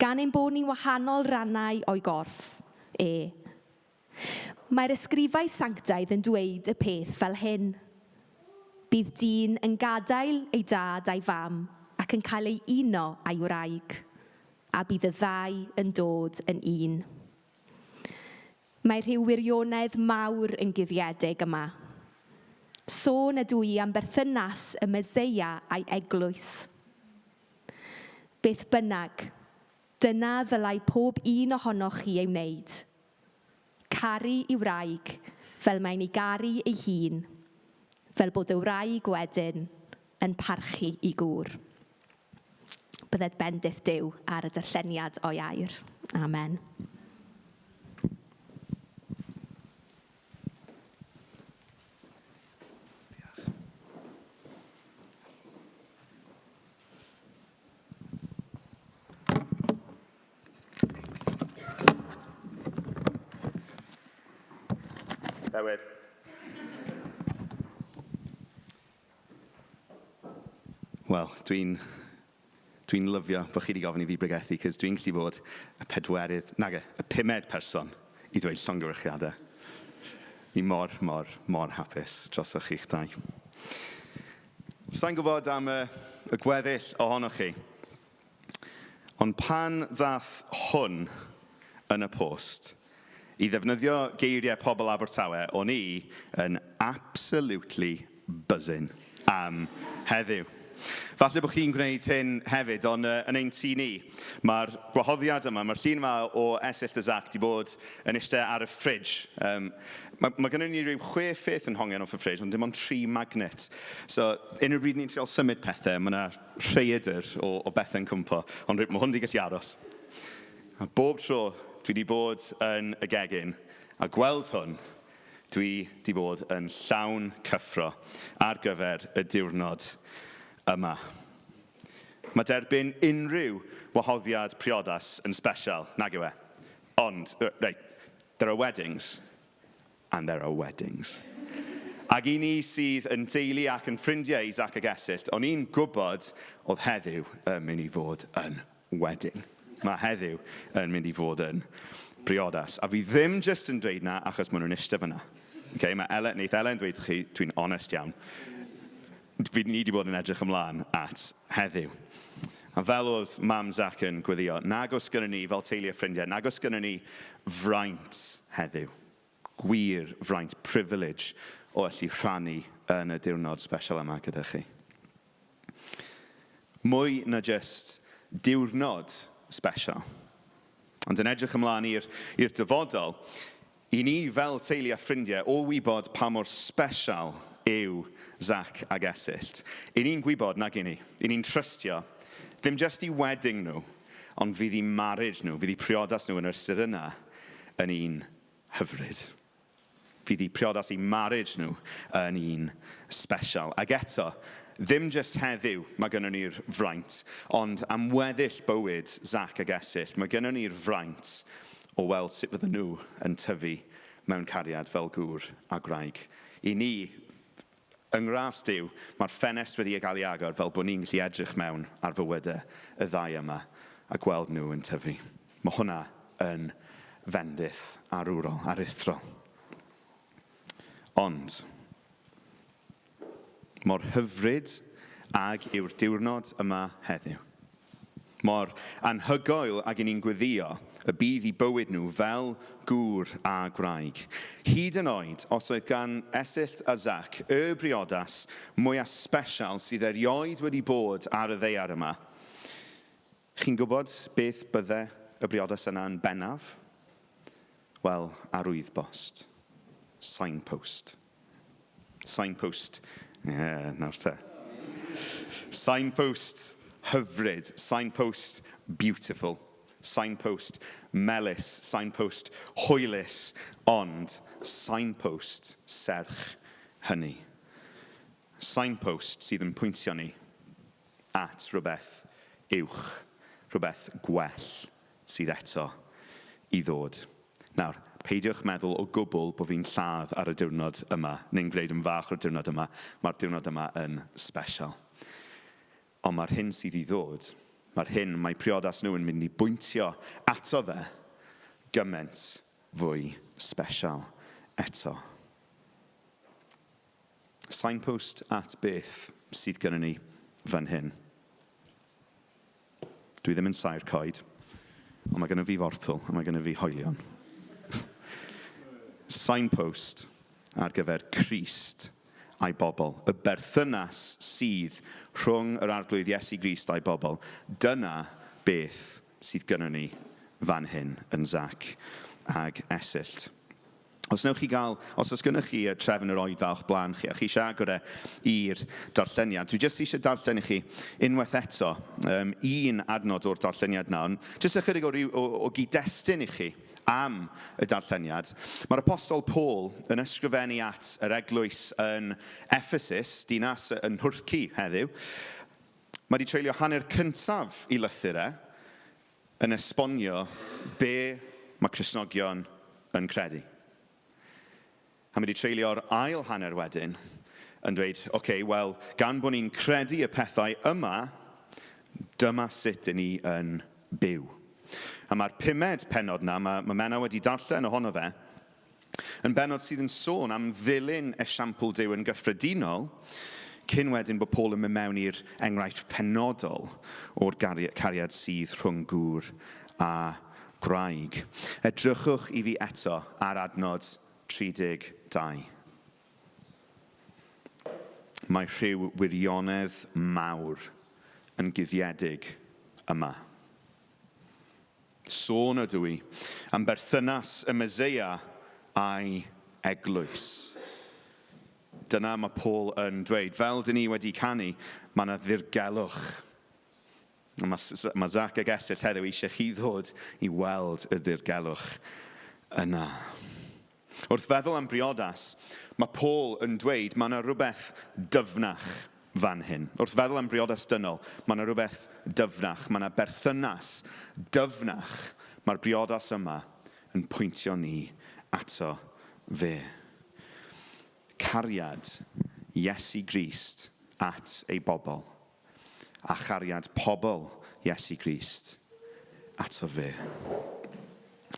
Gan ein bod ni'n wahanol rannau o'i gorff e. Mae'r ysgrifau sanctaidd yn dweud y peth fel hyn. Bydd dyn yn gadael ei dad a'i fam ac yn cael ei uno â'i wraig, a bydd y ddau yn dod yn un. Mae rhyw wirionedd mawr yn guddiedig yma. Sôn ydw i am berthynas y Meseia a'i eglwys. Beth bynnag, Dyna ddylai pob un ohonoch chi ei wneud. Caru i wraig fel mae'n ei garu ei hun, fel bod y wraig wedyn yn parchu i gŵr. Bydded bendith Duw ar y darlleniad o'i air. Amen. Bear with. Wel, dwi'n dwi lyfio bod chi wedi gofyn i fi bregethu, cos dwi'n gallu bod y pedwerydd, nage, y pumed person i ddweud llongyfarchiadau. Ni mor, mor, mor hapus drosoch chi'ch dau. Sa i'n gwybod am y, y gweddill ohonoch chi, ond pan ddath hwn yn y post, i ddefnyddio geiriau pobl Abertawe, o'n i yn absolutely buzzing am heddiw. Falle bod chi'n gwneud hyn hefyd, ond yn ein tŷ ni, mae'r gwahoddiad yma, mae'r llun yma o Esyllt a Zac 'di bod yn eistedd ar y fridge. Um, mae, mae gennym ni rhyw chwe pheth yn hongian off y fridge, ond dim ond tri magnet. So, unrhyw bryd ni'n trial symud pethau, mae yna rhaeadr o, o bethau'n cwmpo, ond mae hwn wedi gallu aros. A bob tro dwi wedi bod yn y gegin a gweld hwn, Dwi 'di bod yn llawn cyffro ar gyfer y diwrnod yma. Mae derbyn unrhyw wahoddiad priodas yn sbesial, nag yw e? Ond, reit, there are weddings and there are weddings. Ac i ni sydd yn deulu ac yn ffrindiau i Zac ag Esyllt, o'n i'n gwybod oedd heddiw yn mynd i fod yn wedding. Mae heddiw yn mynd i fod yn briodas. A fi ddim jyst yn dweud na achos maen nhw'n eistedd fyna. Okay, mae Ellen, wneith Ellen dweud chi, dwi'n onest iawn. Fi ni wedi bod yn edrych ymlaen at heddiw. A fel oedd mam Zach yn gweddio, nag oes gynnon ni fel teulu a ffrindiau, nag oes gynnon ni fraint heddiw. Gwir fraint, privilege o allu rhannu yn y diwrnod special yma gyda chi. Mwy na jyst diwrnod sbesial. Ond yn edrych ymlaen i'r, i'r dyfodol, i ni fel teulu a ffrindiau o wybod pa mor sbesial yw Zac ag Esyllt, i ni'n gwybod nag i ni. I ni'n trystio, ddim jyst i wedding nhw, ond fydd i marriage nhw, fydd i priodas nhw yn yr ystyr yna yn un hyfryd. Fydd eu priodas, eu marriage nhw yn un sbesial. Ac eto, ddim jyst heddiw mae gynnon ni'r fraint, ond am weddill bywyd Zac ag Esyllt, mae gynnon ni'r fraint o weld sut fydden nhw yn tyfu mewn cariad fel gŵr a gwraig. I ni, yng ngras Duw, mae'r ffenest wedi ei gael ei agor fel bod ni'n gallu edrych mewn ar fywydau y ddau yma a gweld nhw yn tyfu. Mae hwnna yn fendith arwrol, aruthrol. Ond, mor hyfryd ag yw'r diwrnod yma heddiw. Mor anhygoel ag 'y ni'n gweddio y bydd eu bywyd nhw fel gŵr a gwraig. Hyd yn oed os oedd gan Esyllt a Zac y briodas mwya sbesial sydd erioed wedi bod ar y ddaear yma, chi'n gwybod beth bydde y briodas yna yn bennaf? Wel, arwyddbost. Signpost. Signpost. Ie, nawr te. Signpost hyfryd, signpost beautiful, signpost melys, signpost hwylus, ond signpost serch hynny. Signpost sydd yn pwyntio ni at rhywbeth uwch, rhywbeth gwell sydd eto i ddod. Nawr, peidiwch meddwl o gwbl bod fi'n lladd ar y diwrnod yma, neu'n gwneud yn fach o'r diwrnod yma. Mae'r diwrnod yma yn special. Ond mae'r hyn sydd i ddod, mae'r hyn mae priodas nhw yn mynd i bwyntio ato fe, gymaint fwy special eto. Signpost at beth sydd gynnon ni fan hyn. Dwi ddim yn saer coed, ond mae gynno fi forthwl a mae gynno fi hoelion. Signpost ar gyfer Crist a'i bobl. Y berthynas sydd rhwng yr Arglwydd Iesu Grist a'i bobl. Dyna beth sydd gynnon ni fan hyn yn Zac ag Esyllt. Os newch chi gael, os oes gennych chi y trefn yr oedfa o'ch blaen chi, a chi eisiau agor e i'r darlleniad, dwi jyst eisiau darllen i chi unwaith eto un adnod o'r darlleniad na, ond jyst ychydig o, ryw, o, o gyd-destun i chi am y darlleniad. Mae'r Apostol Paul yn ysgrifennu at yr eglwys yn Ephesus, dinas yn Nhwrci heddiw. Mae wedi treulio hanner cyntaf i lythyr e, yn esbonio be mae Cristnogion yn credu. A mae wedi treulio'r ail hanner wedyn yn dweud, oce, okay, wel, gan bod ni'n credu y pethau yma, dyma sut dyn ni yn byw. A mae'r pumed pennod na, mae, mae Menna wedi darllen ohono fe, yn bennod sydd yn sôn am ddilyn esiampl Duw yn gyffredinol, cyn wedyn bod Paul yn mynd mewn i'r enghraifft penodol o'r cariad sydd rhwng gŵr a gwraig. Edrychwch i fi eto ar adnod 32. Mae rhyw wirionedd mawr yn guddiedig yma. Sôn ydw i am berthynas y Meseia a'i eglwys. Dyna mae Paul yn dweud. Fel dyn ni wedi canu, mae yna ddirgelwch. Mae, mae Zac ag Esyllt heddiw eisiau chi ddod i weld y ddirgelwch yna. Wrth feddwl am briodas, mae Paul yn dweud mae yna rhywbeth dyfnach fan hyn. Wrth feddwl am briodas dynol, mae yna rhywbeth dyfnach, mae yna berthynas dyfnach. Mae'r briodas yma yn pwyntio ni ato fe. Cariad Iesu Grist at ei bobl, a chariad pobl Iesu Grist ato fe.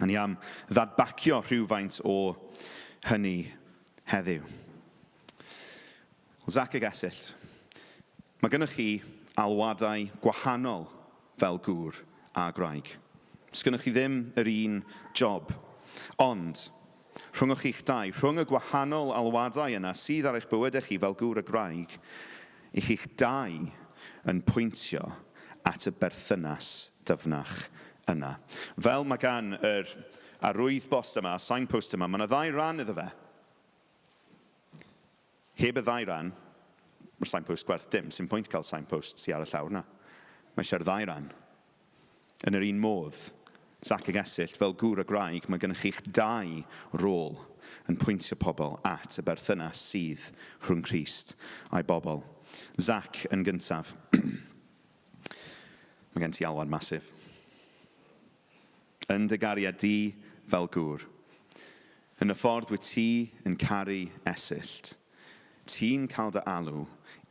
A ni am ddadbacio rhywfaint o hynny heddiw. Zac ag Esyllt, mae gennych chi alwadau gwahanol fel gŵr a gwraig. Sgynnoch chi ddim yr un job. Ond, rhwng chi'ch dau, rhwng y gwahanol alwadau yna sydd ar eich bywydau chi fel gŵr a gwraig, i chi'ch dau yn pwyntio at y berthynas dyfnach yna. Fel mae gan yr arwyddbost yma, y signpost yma, mae yna ddau ran iddo fe. Heb y ddau ran, mae'r signpost gwerth dim. Sy'n pwynt cael signpost sy'n ar y llawr na. Mae eisiau'r ddau ran. Yn yr un modd, Zac ag Esyllt, fel gŵr a gwraig, mae gennych chi'ch dau rôl yn pwyntio pobl at y berthynas sydd rhwng Crist a'i bobl. Zac yn gyntaf. Mae gen ti alwad masif. Yn dy gariad di fel gŵr. Yn y ffordd wyt ti yn caru Esyllt. Ti'n cael dy alw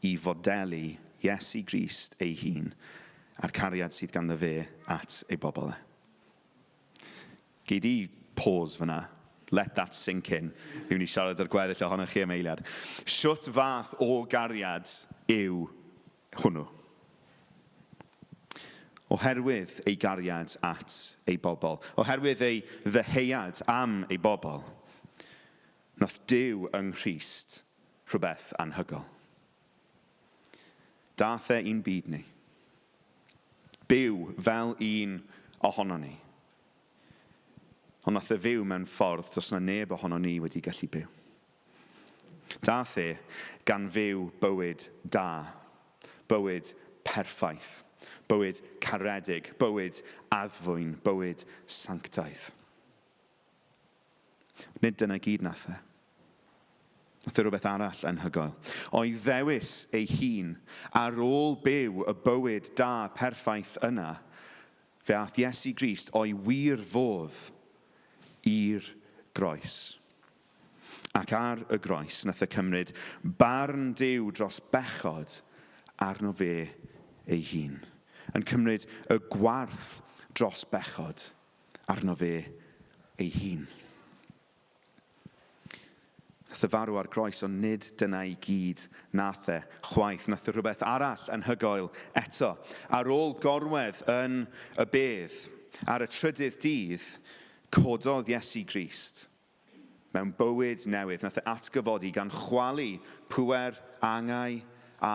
i fodelu Iesu Grist ei hun a'r cariad sydd ganddo fe at ei bobl e. Gei di pause fyna. Let that sink in. Fi'n mynd i siarad ar gweddill ohonoch chi am eiliad. Shwt fath o gariad yw hwnnw? Oherwydd ei gariad at ei bobl, oherwydd ei ddyheuad am ei bobl, nath Duw yng Nghrist rhywbeth anhygoel. Dath e i'n byd ni. Byw fel un ohono ni. Ond nath e fyw mewn ffordd does na neb ohono ni wedi gallu byw. Dath e gan fyw bywyd da. Bywyd perffaith, bywyd caredig, bywyd addfwyn, bywyd sanctaidd. Nid dyna gyd nath e. Nath e rhywbeth arall anhygoel. O'i ddewis ei hun, ar ôl byw y bywyd da perffaith yna, fe ath Iesu Grist o'i wir fodd i'r groes. Ac ar y groes, nath e cymryd barn Duw dros bechod arno fe ei hun. Yn cymryd y gwarth dros bechod arno fe ei hun. Nath e farw ar groes, ond nid dyna i gyd nath e chwaith. Nath e rhywbeth arall anhygoel eto. Ar ôl gorwedd yn y bedd, ar y trydydd dydd, cododd Iesu Grist mewn bywyd newydd. Nath e atgyfodi gan chwalu pŵer angau a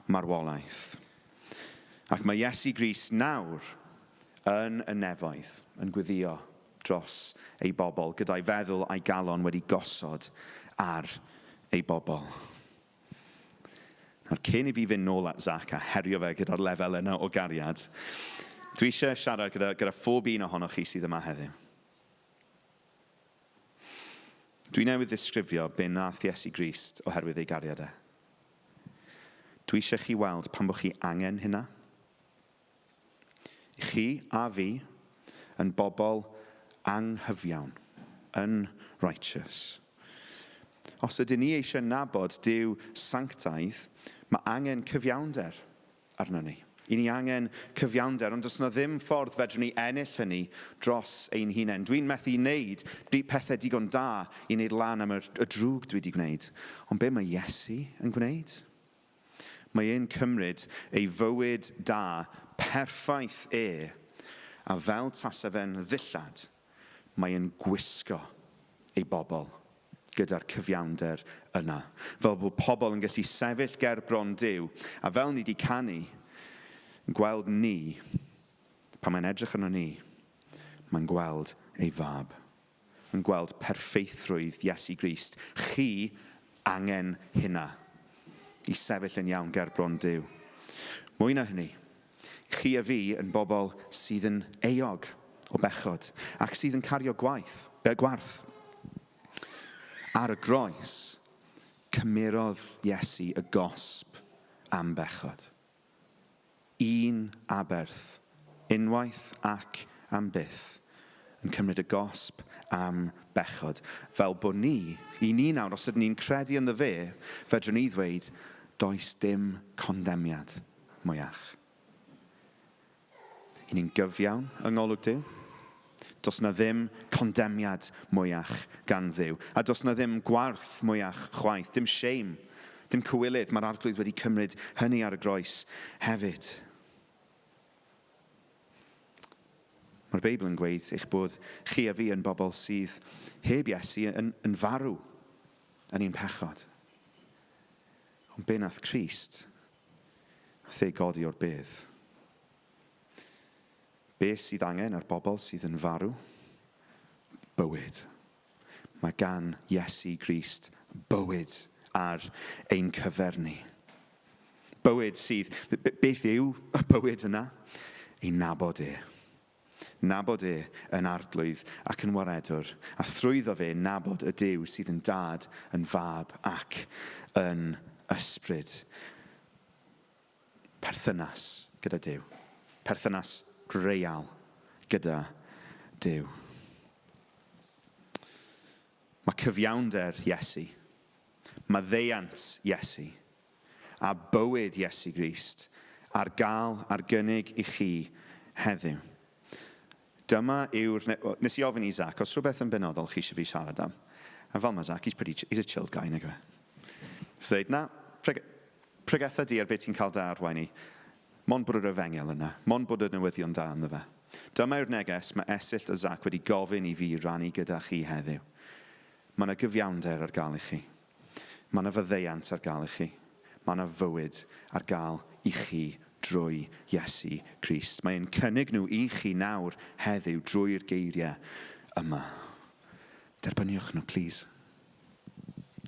marwolaeth. Ac mae Iesu Grist nawr yn y nefoedd yn gweddïo dros ei bobl, gyda'i feddwl a'i galon wedi gosod ar ei bobl. Nawr, cyn i fi fynd nôl at Zach a herio fe gyda'r lefel yna o gariad, dwi eisiau siarad gyda phob un ohonoch chi sydd yma heddiw. Dwi newydd ddisgrifio be nath Iesu Grist oherwydd ei gariad e. Dwi eisiau chi weld pan bod chi angen hynna. Chi a fi yn bobl anghyfiawn, unrighteous. Os ydyn ni eisiau nabod Duw sanctaidd, mae angen cyfiawnder arnon ni. I ni angen cyfiawnder, ond does 'na ddim ffordd fedrwn ni ennill hynny dros ein hunain. Dwi'n methu wneud pethau digon da i wneud lan am y drwg dwi wedi gwneud. Ond be mae Iesu yn gwneud? Mae e'n cymryd ei fywyd da, perffaith e, a fel tasa fe'n ddillad, mae e'n gwisgo ei bobl gyda'r cyfiawnder yna. Fel bod pobl yn gallu sefyll ger bron Duw, a fel ni wedi canu, yn gweld ni, pan mae'n edrych arno ni, mae'n gweld ei fab. Yn gweld perffeithrwydd Iesu Grist. Chi angen hynna i sefyll yn iawn ger bron Duw. Mwy na hynny, chi a fi yn bobl sydd yn euog o bechod ac sydd yn cario gwarth. Ar y groes, cymerodd Iesu y gosb am bechod. Un aberth, unwaith ac am byth, yn cymryd y gosb am bechod. Fel bod ni, i ni nawr, os ydyn ni'n credu ynddo fe, fedrwn ni ddweud, does dim condemniad mwyach. I ni'n gyfiawn yng ngolwg Duw. Does na ddim condemniad mwyach gan Dduw. A does na ddim gwarth mwyach chwaith, dim shame, dim cywilydd. Mae'r Arglwydd wedi cymryd hynny ar y groes hefyd. Mae'r Beibl yn gweud eich bod chi a fi yn bobl sydd heb Iesu yn farw yn ein pechod. Ond be nath Crist? Nath e godi o'r bedd. Be sydd angen ar bobl sydd yn farw? Bywyd. Mae gan Iesu Grist bywyd ar ein cyfer ni. Bywyd sydd... Beth yw y bywyd yna? Ei nabod e. Nabod e yn arglwydd ac yn waredwr, a thrwyddo fe nabod y Duw sydd yn dad, yn fab ac yn ysbryd. Perthynas gyda Duw. Perthynas real gyda Duw. Mae cyfiawnder Iesu, maddeuant Iesu, a bywyd Iesu Grist ar gael ar gynnig i chi heddiw. Dyma yw'r... Nes i ofyn i Zach, os rhywbeth yn benodol chi eisiau fi siarad am. A fel mae Zach, he's a chilled guy, nag yw e? Dweud, na, pregetha di ar beth ti'n cael da arwain i. Mond bod yr efengyl yna, mond bod y newyddion da ynddo fe. Dyma yw'r neges mae Esyllt a Zach wedi gofyn i fi rannu gyda chi heddiw. Mae yna gyfiawnder ar gael i chi. Mae yna faddeuant ar gael i chi. Mae yna fywyd ar gael i chi drwy Iesu Grist. Mae e'n cynnig nhw i chi nawr heddiw drwy'r geiriau yma. Derbyniwch nhw, please.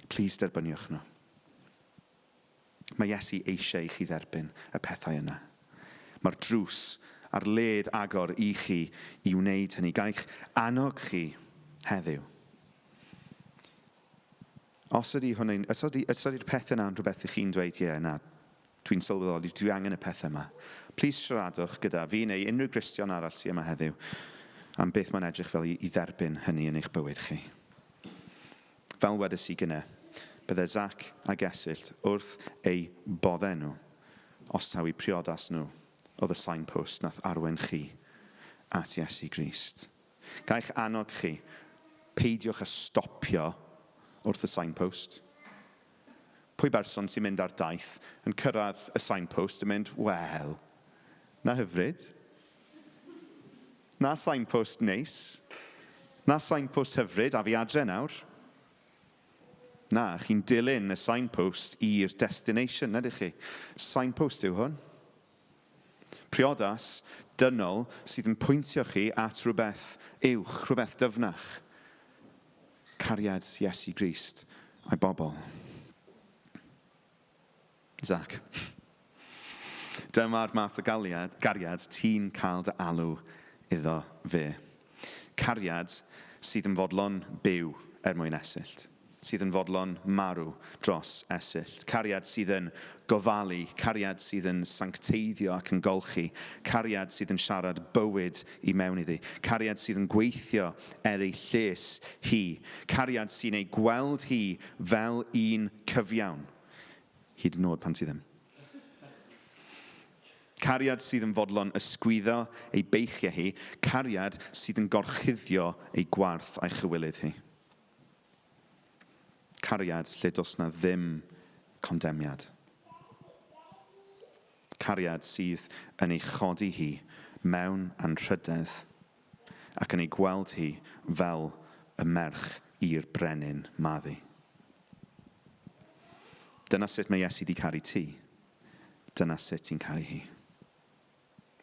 Please derbyniwch nhw. Mae Iesu eisiau i chi dderbyn y pethau yna. Mae'r drws ar led agor i chi i wneud hynny. Ga i'ch annog chi heddiw. Os ydy hwnna'n, os ydy, os ydy'r pethau yna'n rhywbeth i chi'n dweud, ie, na, dwi'n sylweddoli, dwi angen y pethau yma. Plis siaradwch gyda fi neu unrhyw Gristion arall sydd yma heddiw am beth mae'n edrych fel i, i dderbyn hynny yn eich bywyd chi. Fel wedes i gynne, bydde Zac a Gesyllt wrth eu bodde nhw os taw eu priodas nhw oedd y signpost nath arwain chi at Iesu Grist. Ga i'ch annog chi, peidiwch â stopio wrth y signpost. Pwy berson sy'n mynd ar daith yn cyrraedd y signpost yn mynd, wel, na hyfryd? Na signpost neis. Na signpost hyfryd, a fi adre nawr. Na, chi'n dilyn y signpost i'r destination, ydych chi? Signpost yw hwn. Priodas dynol sydd yn pwyntio chi at rhywbeth uwch, rhywbeth dyfnach. Cariad Iesu Grist a'i bobl. Zac. Dyma'r math o galiad, gariad ti'n cael dy alw iddo fe. Cariad sydd yn fodlon byw er mwyn Esyllt. Sydd yn fodlon marw dros Esyllt. Cariad sydd yn gofalu, cariad sydd yn sancteiddio ac yn golchi, cariad sydd yn siarad bywyd i mewn iddi, cariad sydd yn gweithio er ei lles hi, cariad sy'n ei gweld hi fel un cyfiawn. Hyd yn oed pan ti ddim. Cariad sydd yn fodlon ysgwyddo ei beichiau hi, cariad sydd yn gorchuddio ei gwarth a'i chywilydd hi. Cariad lle does 'na ddim condemiad. Cariad sydd yn ei chodi hi mewn anrhydedd ac yn ei gweld hi fel y merch i'r brenin maddu. Dyna sut mae Iesu 'di caru ti. Dyna sut ti'n caru hi.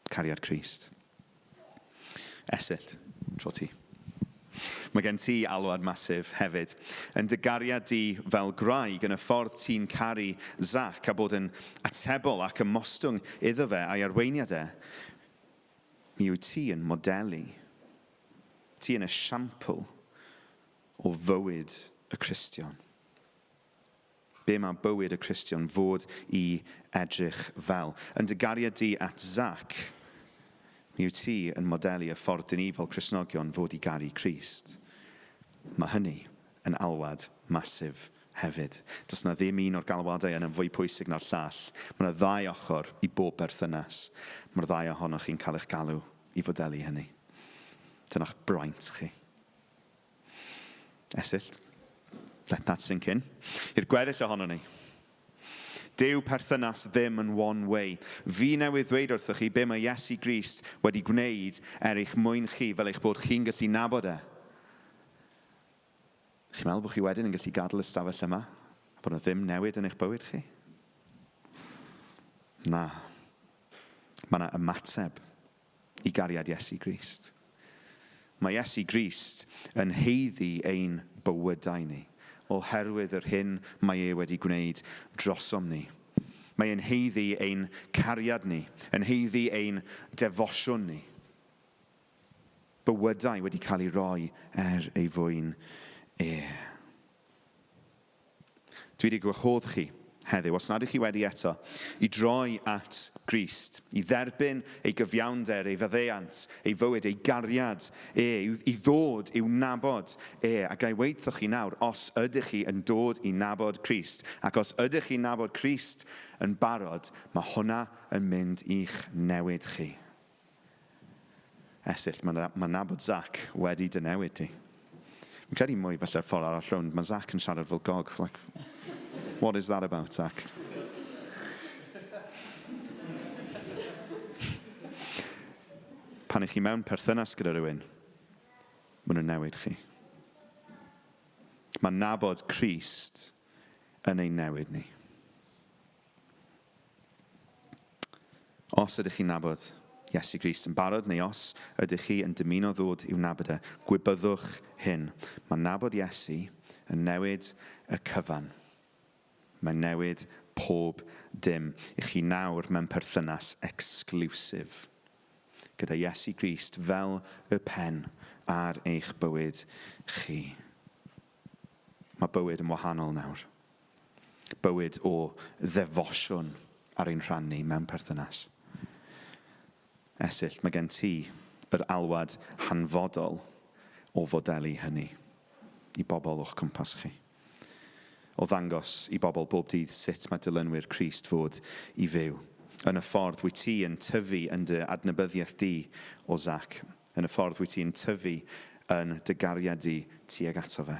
Cariad Crist. Esyllt, tro ti. Mae gen ti alwad masif hefyd. Yn dy gariad di fel gwraig, yn y ffordd ti'n caru Zac a bod yn atebol ac ymostwng iddo fe a'i arweiniad e, mi wyt ti yn modelu. Ti yn esiampl o fywyd y Cristion. Be mae bywyd y Cristion fod i edrych fel? Yn dy gariad di at Zac, mi wyt ti yn modelu y ffordd dyn ni fel Cristnogion fod i garu Crist. Mae hynny yn alwad masif hefyd. Does 'na ddim un o'r galwadau yna'n fwy pwysig na'r llall. Mae 'na ddau ochr i bob berthynas. Mae'r ddau ohonoch chi'n cael eich galw i fodelu hynny. Dyna'ch braint chi. Esyllt. Let that sink in. I'r gweddill ohono ni. Dyw perthynas ddim yn one way. Fi newydd ddweud wrthoch chi be mae Iesu Grist wedi gwneud er eich mwyn chi fel eich bod chi'n gallu nabod e. Chi'n meddwl bod chi wedyn yn gallu gadael y stafell yma a bod yna ddim newid yn eich bywyd chi? Na. Mae yna ymateb i gariad Iesu Grist. Mae Iesu Grist yn haeddu ein bywydau ni oherwydd yr hyn mae e wedi gwneud drosom ni. Mae e'n haeddu ein cariad ni, yn haeddu ein defosiwn ni. Bywydau wedi cael ei roi er ei fwyn e. Dwi wedi gwahodd chi heddiw, os nad ych chi wedi eto, i droi at Grist, i dderbyn ei gyfiawnder, ei faddeuant, ei fywyd, ei gariad e, i ddod i'w nabod e. A ga i weud wrthoch chi nawr, os ydych chi yn dod i nabod Crist, ac os ydych chi'n nabod Crist yn barod, mae hwnna yn mynd i'ch newid chi. Esyllt, mae, mae nabod Zac wedi dy newid di. Fi'n credu mwy falle'r ffordd arall rownd. Mae Zac yn siarad fel gog. Like, what is that about, Zac? Pan ych chi mewn perthynas gyda rhywun, maen nhw'n newid chi. Mae nabod Crist yn ein newid ni. Os ydych chi'n nabod Iesu Grist yn barod, neu os ydych chi yn dymuno ddod i'w nabod e, gwybyddwch hyn. Mae nabod Iesu yn newid y cyfan. Mae'n newid pob dim. I chi nawr mewn perthynas exclusive gyda Iesu Grist fel y pen ar eich bywyd chi. Mae bywyd yn wahanol nawr. Bywyd o ddefosiwn ar ein rhan ni mewn perthynas. Esyllt, mae gen ti yr alwad hanfodol o fodelu hynny i bobl o'ch cwmpas chi. O ddangos i bobl bob dydd sut mae dilynwyr Crist fod i fyw. Yn y ffordd wyt ti yn tyfu yn dy adnabyddiaeth di o Zac. Yn y ffordd wyt ti'n tyfu yn dy gariad di tuag ato fe.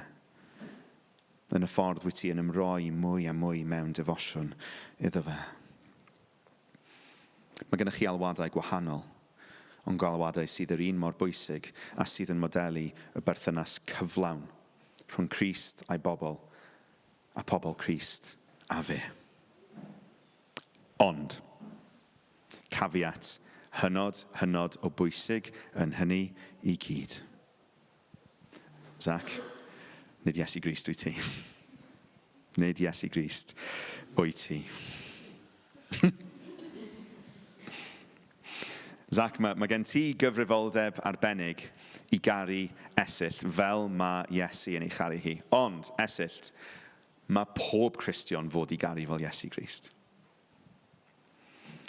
Yn y ffordd wyt ti yn ymroi mwy a mwy mewn defosiwn iddo fe. Mae gennych chi alwadau gwahanol, ond galwadau sydd yr un mor bwysig a sydd yn modelu y berthynas cyflawn rhwng Crist a'i bobl a pobl Crist a fe. Ond, caveat hynod, hynod o bwysig yn hynny i gyd. Zac, nid Iesu Grist wyt ti. Nid Iesu Grist wyt ti. Zac, mae, mae gen ti gyfrifoldeb arbennig i garu Esyllt fel mae Iesu yn ei charu hi. Ond, Esyllt, mae pob Cristion fod i garu fel Iesu Grist.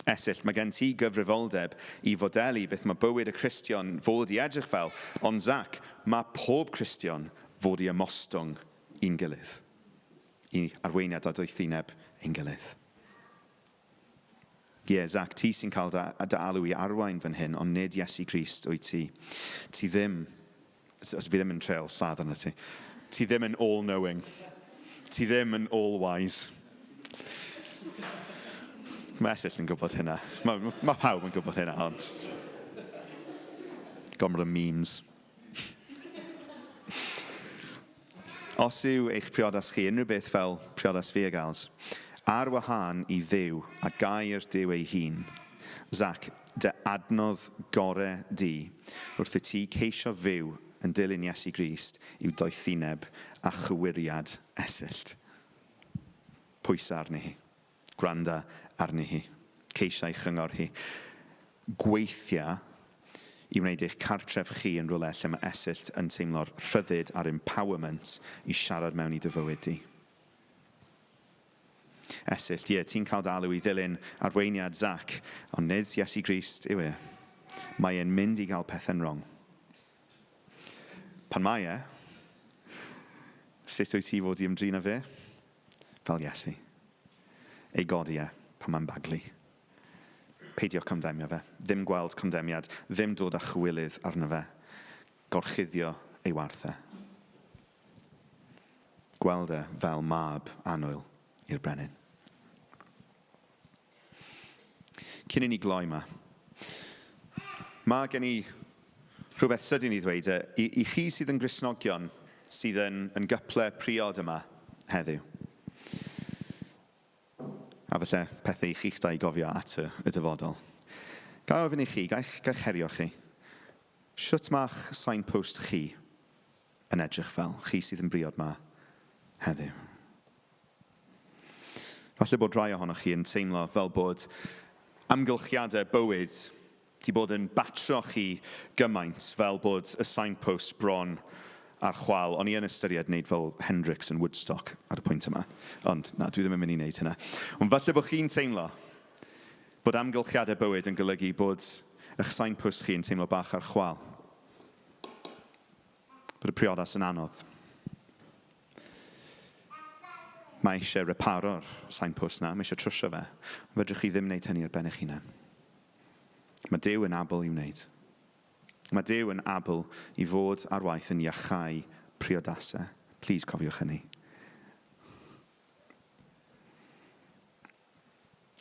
Esyllt, mae gen ti gyfrifoldeb i fodelu beth mae bywyd y Cristion fod i edrych fel, ond Zac, mae pob Cristion fod i ymostwng i'n gilydd, i arweiniad a doethineb ein gilydd. Ie, yeah, Zac, ti sy'n cael dy, dy alw i arwain fan hyn, ond nid Iesu Grist wyt ti. Ti ddim, os fi ddim yn treul lladd arna ti, ti ddim yn all-knowing. Ti ddim yn all-wise. Mae Esyllt yn gwybod hynna. Mae, mae pawb yn gwybod hynna, ond... Gormod o memes. Os yw eich priodas chi unrhyw beth fel priodas fi a Gals, ar wahân i Dduw a gair Duw ei hun, Zac, dy adnodd gore di wrth i ti ceisio fyw yn dilyn Iesu Grist yw doethineb a chywiriad Esyllt. Pwysa arni hi. Gwranda arni hi. Ceisia ei chyngor hi. Gweithia i wneud eich cartref chi yn rhywle lle mae Esyllt yn teimlo'r rhyddid a'r empowerment i siarad mewn i dy fywyd di. Esyllt, ie, ti'n cael dy alw i ddilyn arweiniad Zac, ond nid Iesu Grist yw e. Mae e'n mynd i gael pethau'n wrong. Pan mae e, sut wyt ti fod i ymdrin â fe? Fel Iesu. Ei godi e pan mae'n baglu. Peidio condemio fe. Ddim gweld condemiad. Ddim dod â chywilydd arno fe. Gorchuddio ei warth e. Gweld e fel mab annwyl i'r brenin. Cyn i ni gloi 'ma, mae gen i rhywbeth sydyn i ddweud e, i, i chi sydd yn Gristnogion sydd yn, yn gyple priod yma heddiw. A falle pethau i chi'ch dau gofio at y, y dyfodol. Ga i ofyn i chi, ga i'ch, ga i'ch herio chi, shwt ma'ch signpost chi yn edrych fel, chi sydd yn briod 'ma heddiw? Falle bod rhai ohonoch chi yn teimlo fel bod amgylchiadau bywyd 'di bod yn batro chi gymaint fel bod y signpost bron ar chwal. O'n i yn ystyried wneud fel Hendrix yn Woodstock ar y pwynt yma, ond na, dwi ddim yn mynd i wneud hynna. Ond falle bod chi'n teimlo bod amgylchiadau bywyd yn golygu bod eich signpost chi yn teimlo bach ar chwal. Bod y priodas yn anodd. Mae eisiau reparo'r signpost 'na, mae eisiau trwsio fe. Ond fedrwch chi ddim wneud hynny ar ben eich hunan. Mae Duw yn abl i wneud. Mae Duw yn abl i fod ar waith yn iachau priodasau. Please cofiwch hynny.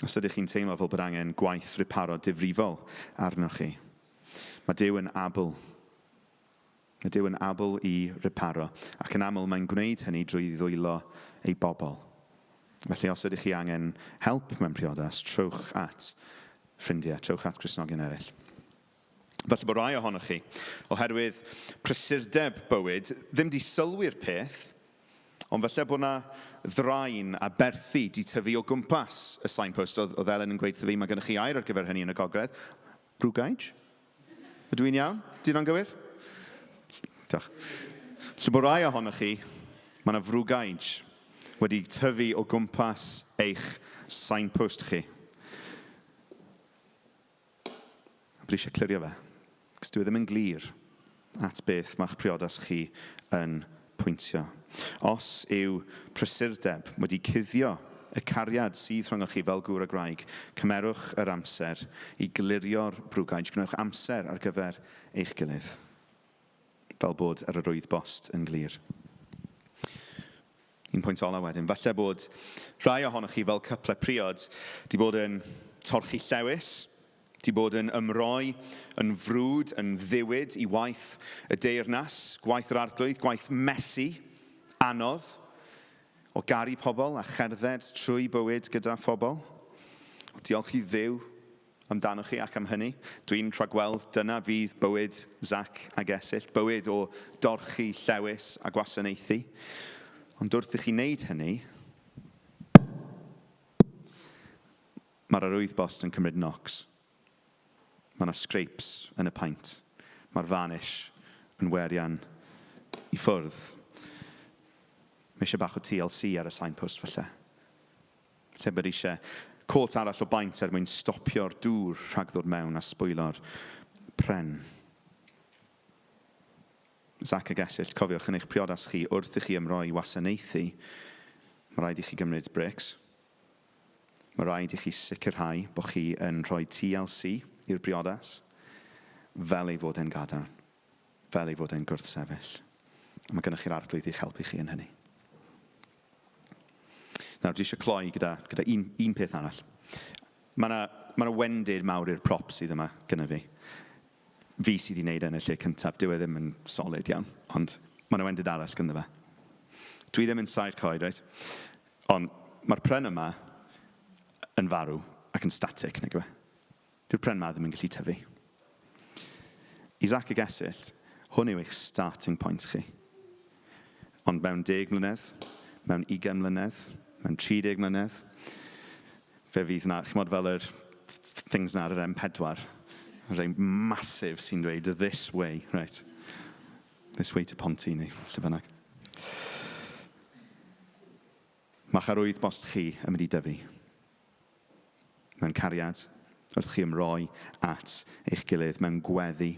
Os ydych chi'n teimlo fel bod angen gwaith riparo difrifol arnoch chi, mae Duw yn abl Mae Duw yn abl i riparo, ac yn aml mae'n gwneud hynny drwy ddwylo ei bobl. Felly os ydych chi angen help mewn priodas, trowch at ffrindiau, trowch at Gristnogion eraill. Falle bod rai ohonoch chi, oherwydd prysurdeb bywyd, ddim 'di sylwi'r peth, Ond falle bod 'na ddrain a berthi 'di tyfu o gwmpas y signpost. Oedd, oedd Ellen yn gweud wrtho fi, mae gennych chi air ar gyfer hynny yn y gogledd. Brwgaij? Ydw i'n iawn? Di hwnna'n gywir? Diolch. Lle bod rai ohonoch chi, mae yna frwgaij wedi tyfu o gwmpas eich signpost chi. A bod eisiau clirio fe. Cos dyw e ddim yn glir at beth mae'ch priodas chi yn pwyntio. Os yw prysurdeb wedi cuddio y cariad sydd rhyngoch chi fel gŵr a gwraig, cymerwch yr amser i glirio'r brwgaij, gwnewch amser ar gyfer eich gilydd, fel bod yr arwyddbost yn glir. Un pwynt ola wedyn, falle bod rhai ohonoch chi fel cyple priod 'di bod yn torchi llewys, 'di bod yn ymroi yn frwd, yn ddiwyd i waith y deyrnas, gwaith yr Arglwydd, gwaith messy, anodd, o garu pobl a cherdded trwy bywyd gyda phobl. Diolch i Dduw amdanoch chi ac am hynny. Dwi'n rhagweld dyna fydd bywyd Zac ag Esyllt, bywyd o dorchi llewys a gwasanaethu. Ond wrth i chi wneud hynny, mae'r arwyddbost yn cymryd knocs. Mae yna scrapes yn y paent. Mae'r varnish yn werian i ffwrdd. Mae eisiau bach o TLC ar y signpost falle. Lle bod eisiau cot arall o baent er mwyn stopio'r dŵr rhag ddod mewn a sbwylo'r pren. Zac ag Esyllt, cofiwch yn eich priodas chi, wrth i chi ymroi i wasanaethu, mae rhaid i chi gymryd breaks. Mae rhaid i chi sicrhau bod chi yn rhoi TLC i'r briodas, fel ei fod e'n gadarn, fel ei fod e'n gwrthsefyll. A mae gennych chi'r Arglwydd i'ch helpu chi yn hynny. Nawr, dwi eisiau cloi gyda, gyda un, un peth arall. Mae yna ma 'na wendid mawr i'r prop sydd yma gyda fi. Fi sydd wedi gwneud e yn y lle cyntaf. Dyw e ddim yn solid iawn, ond mae yna wendid arall gyda fe. Dwi ddim yn saer coed, reit? Ond mae'r pren yma yn farw ac yn static, nag yw e? Dyw'r pren 'ma ddim yn gallu tyfu. I Zac ag Esyllt, hwn yw eich starting point chi. Ond mewn 10 mlynedd, mewn 20 mlynedd, mewn 30 mlynedd, fe fydd 'na, chimod fel yr things 'na ar yr M4, rhai massive sy'n dweud this way, right? This way to Ponty neu lle bynnag. Mae'ch arwyddbost chi yn mynd i dyfu. Mewn cariad, wrth chi ymroi at eich gilydd, mewn gweddi,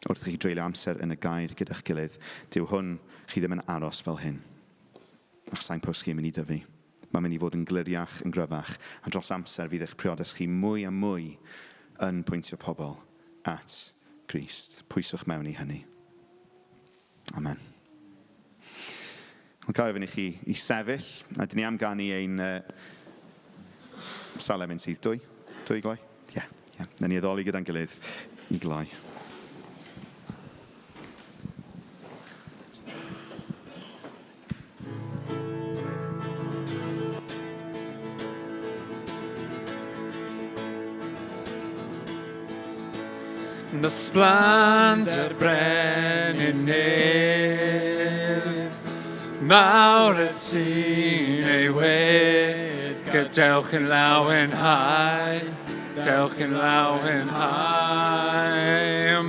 wrth i chi dreulio amser yn y gair gyda'ch gilydd, dyw hwn, chi ddim yn aros fel hyn. Mae'ch signpost chi yn mynd i dyfu. Mae'n mynd i fod yn gliriach, yn gryfach, a dros amser fydd eich priodas chi mwy a mwy yn pwyntio pobl at Grist. Pwyswch mewn i hynny. Amen. Wel, ga i ofyn i chi i sefyll, a dyn ni am ganu ein uh, Salem yn syth dwy. Dwy gloi? Ie, yeah, ie. Yeah. Nawn ni addoli gyda'n gilydd i gloi. Ysblander brenin nef, mawr y sy'n ei wedd, gadewch yn lawenhau, dewch yn lawenhau.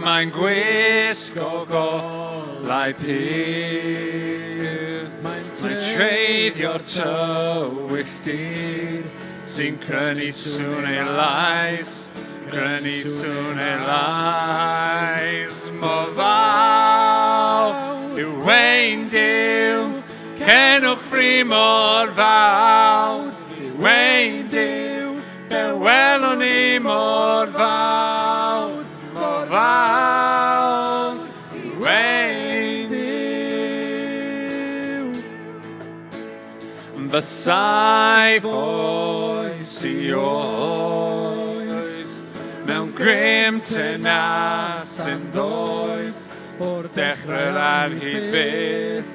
Mae'n gwisgo golau pur, mae'n treiddio'r tywylltir, sy'n crynu sŵn ei lais, Grynu sŵn ei lais mor fawr yw ein Duw, cenwch fri mor fawr yw ein Duw, fe welwn ni mor fawr, mor fawr yw ein Duw. Fy saif oes i oes Mewn grym tenas yn ddoeth O'r dechrau ar hyd byth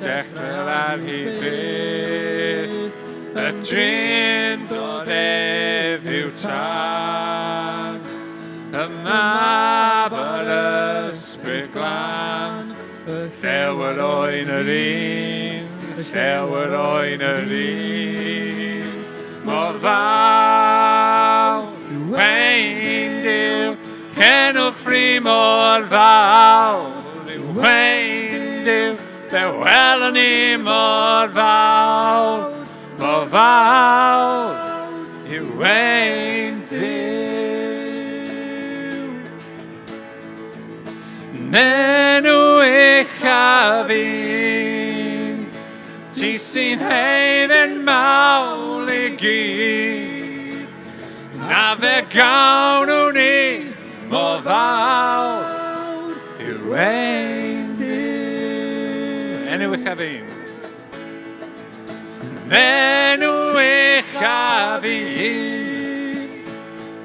Dechrau ar hyd byth Y drindod ef yw tân Y mab yr ysbryd glân Y llew yr oen yr un. Llew yr oen yr un mor fawr yw ein Duw, cenwch fri mor fawr yw ein Duw, fe welwn ni mor fawr, mor fawr yw ein Duw. Enw uchaf un, ti sy'n heidden mawl i gyd. Na fe gawn nhw ni mor fawr yw ein Duw. Enw uchaf un. Enw uchaf un,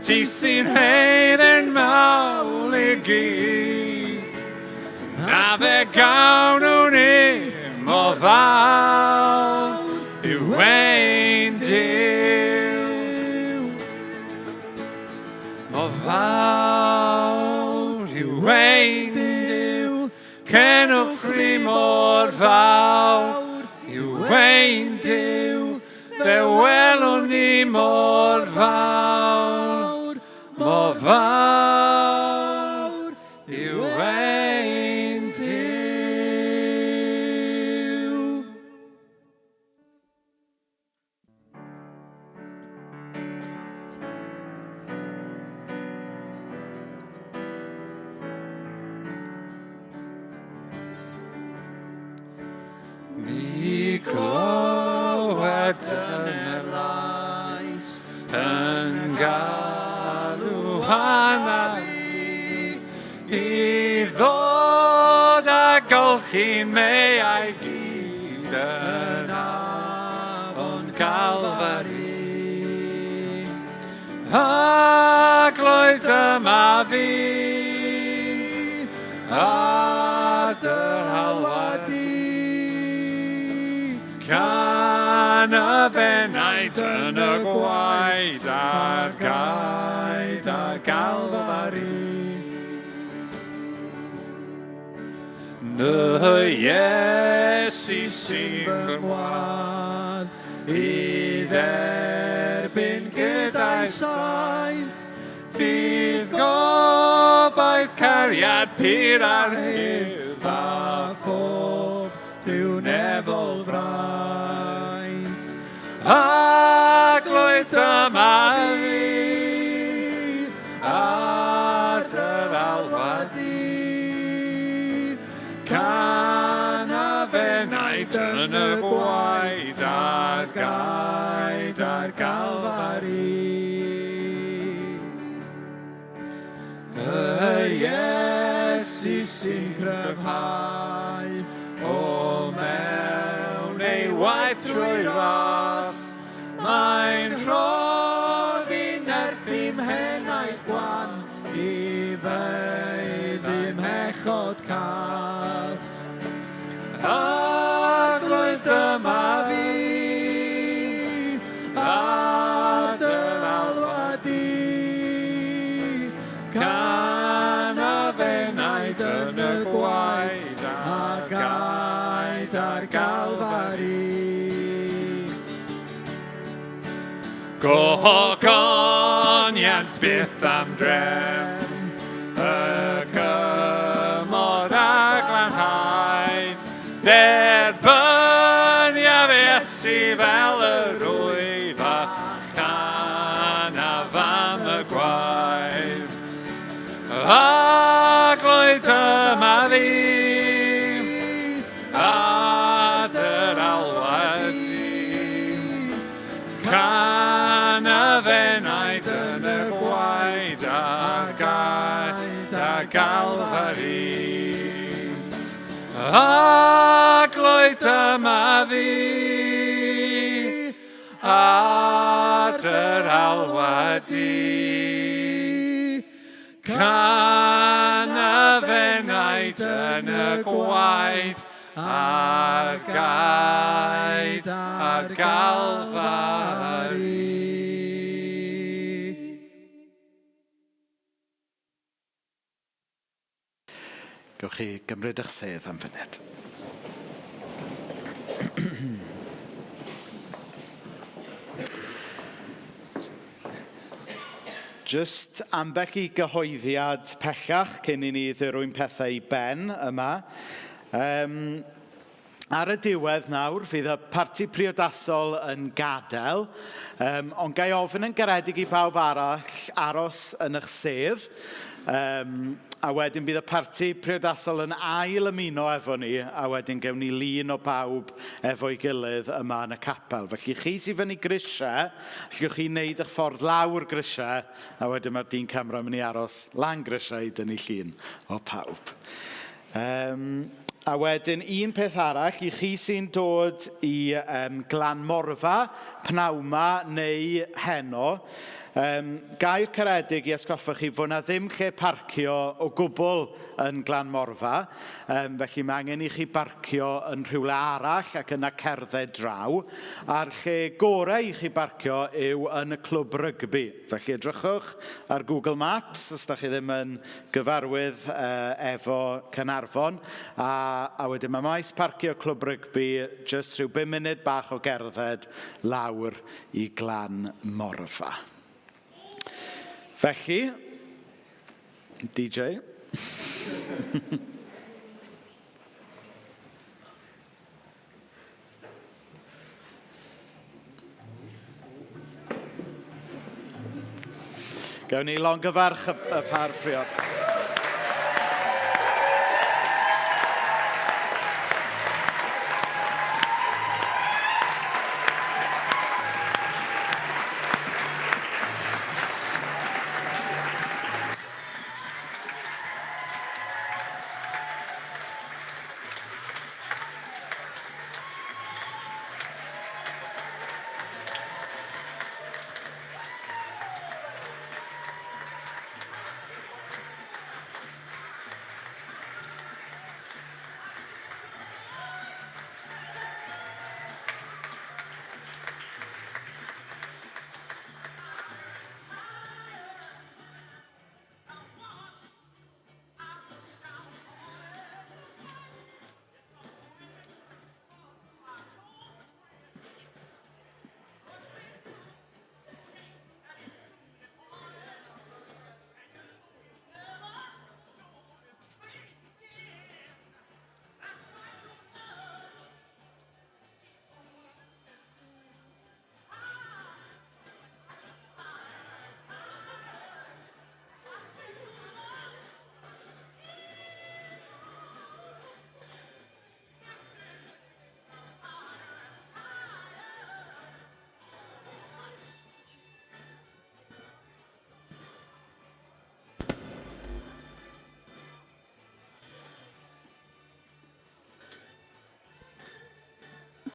ti sy'n heidden mawl i gyd. Na fe gawn nhw ni mor fawr yw ein Duw. Mor fawr yw ein Duw, Cenwch chwi mor fawr yw ein Duw, fe welwn ni mor fawr, mor fawr yw ein Duw. Mi glywed yn y lais yn galw arna fi i ddod a golchi meiau gyd yn afon Calfari. Arglwydd dyma fi, a dy alwad di. Can y fenaid yn y gwaed a'r gaed a Galfari. Ny Iesu sy'n fy ngwadd i dderbyn gyda'i saint fydd gobaith cariad pur ar hyd a phob rhyw nefol fraint. Arglwydd dyma fi, a dy alwad di. Can a fenaid yn y gwaed a'r gaed a'r Galfari. Y Iesu sy'n cryfhau o mewn ei waith trwy ras. Mae'n rhoddi nerth i'm henaid gwan i feiddi mhechod cas. Arglwydd dyma fi, ar dy alwad di. Can a fenaid yn y gwaed a gaed ar Galfari. Gogoniant byth am drefn y cymod a glanhau. Derbyniaf Iesu fel yr wyf a chanaf am y gwaed. Arglwydd dyma fi, a dy'r alwad di. Can y fenaid yn y gwaed a gaed a Galfari. Arglwydd dyma fi, a dy'r alwad di. Can y fenaid yn y gwaed a'r gaed a'r Galfari. Gewch chi gymryd eich sedd am funud. Jyst ambell i gyhoeddiad pellach cyn i ni ddirwyn pethau i ben yma. Um, ar y diwedd nawr, fydd y parti priodasol yn gadael, um, ond gai ofyn yn garedig i bawb arall aros yn eich sedd. Um, a wedyn bydd y parti priodasol yn ail ymuno efo ni, a wedyn gewn ni lun o bawb efo'i gilydd yma yn y capel. Felly chi sydd fyny grisiau, allwch chi wneud eich ffordd lawr grisiau, a wedyn mae'r dyn camera yn mynd i aros lan grisiau i dynnu llun o pawb. Um, a wedyn un peth arall, i chi sy'n dod i um, Glan Morfa, pnawn 'ma neu heno, um, gair caredig i atgoffa chi fod 'na ddim lle parcio o gwbl yn Glan Morfa, um, felly mae angen i chi barcio yn rhywle arall ac yna cerdded draw, a'r lle gorau i chi barcio yw yn y clwb rygbi. Felly edrychwch ar Google Maps os da chi ddim yn gyfarwydd efo Caernarfon, a, a wedyn mae maes parcio Clwb Rygbi jyst rhyw bum munud bach o gerdded lawr i Glan Morfa. Felly, DJ. Gawn ni longyfarch y, y par priod.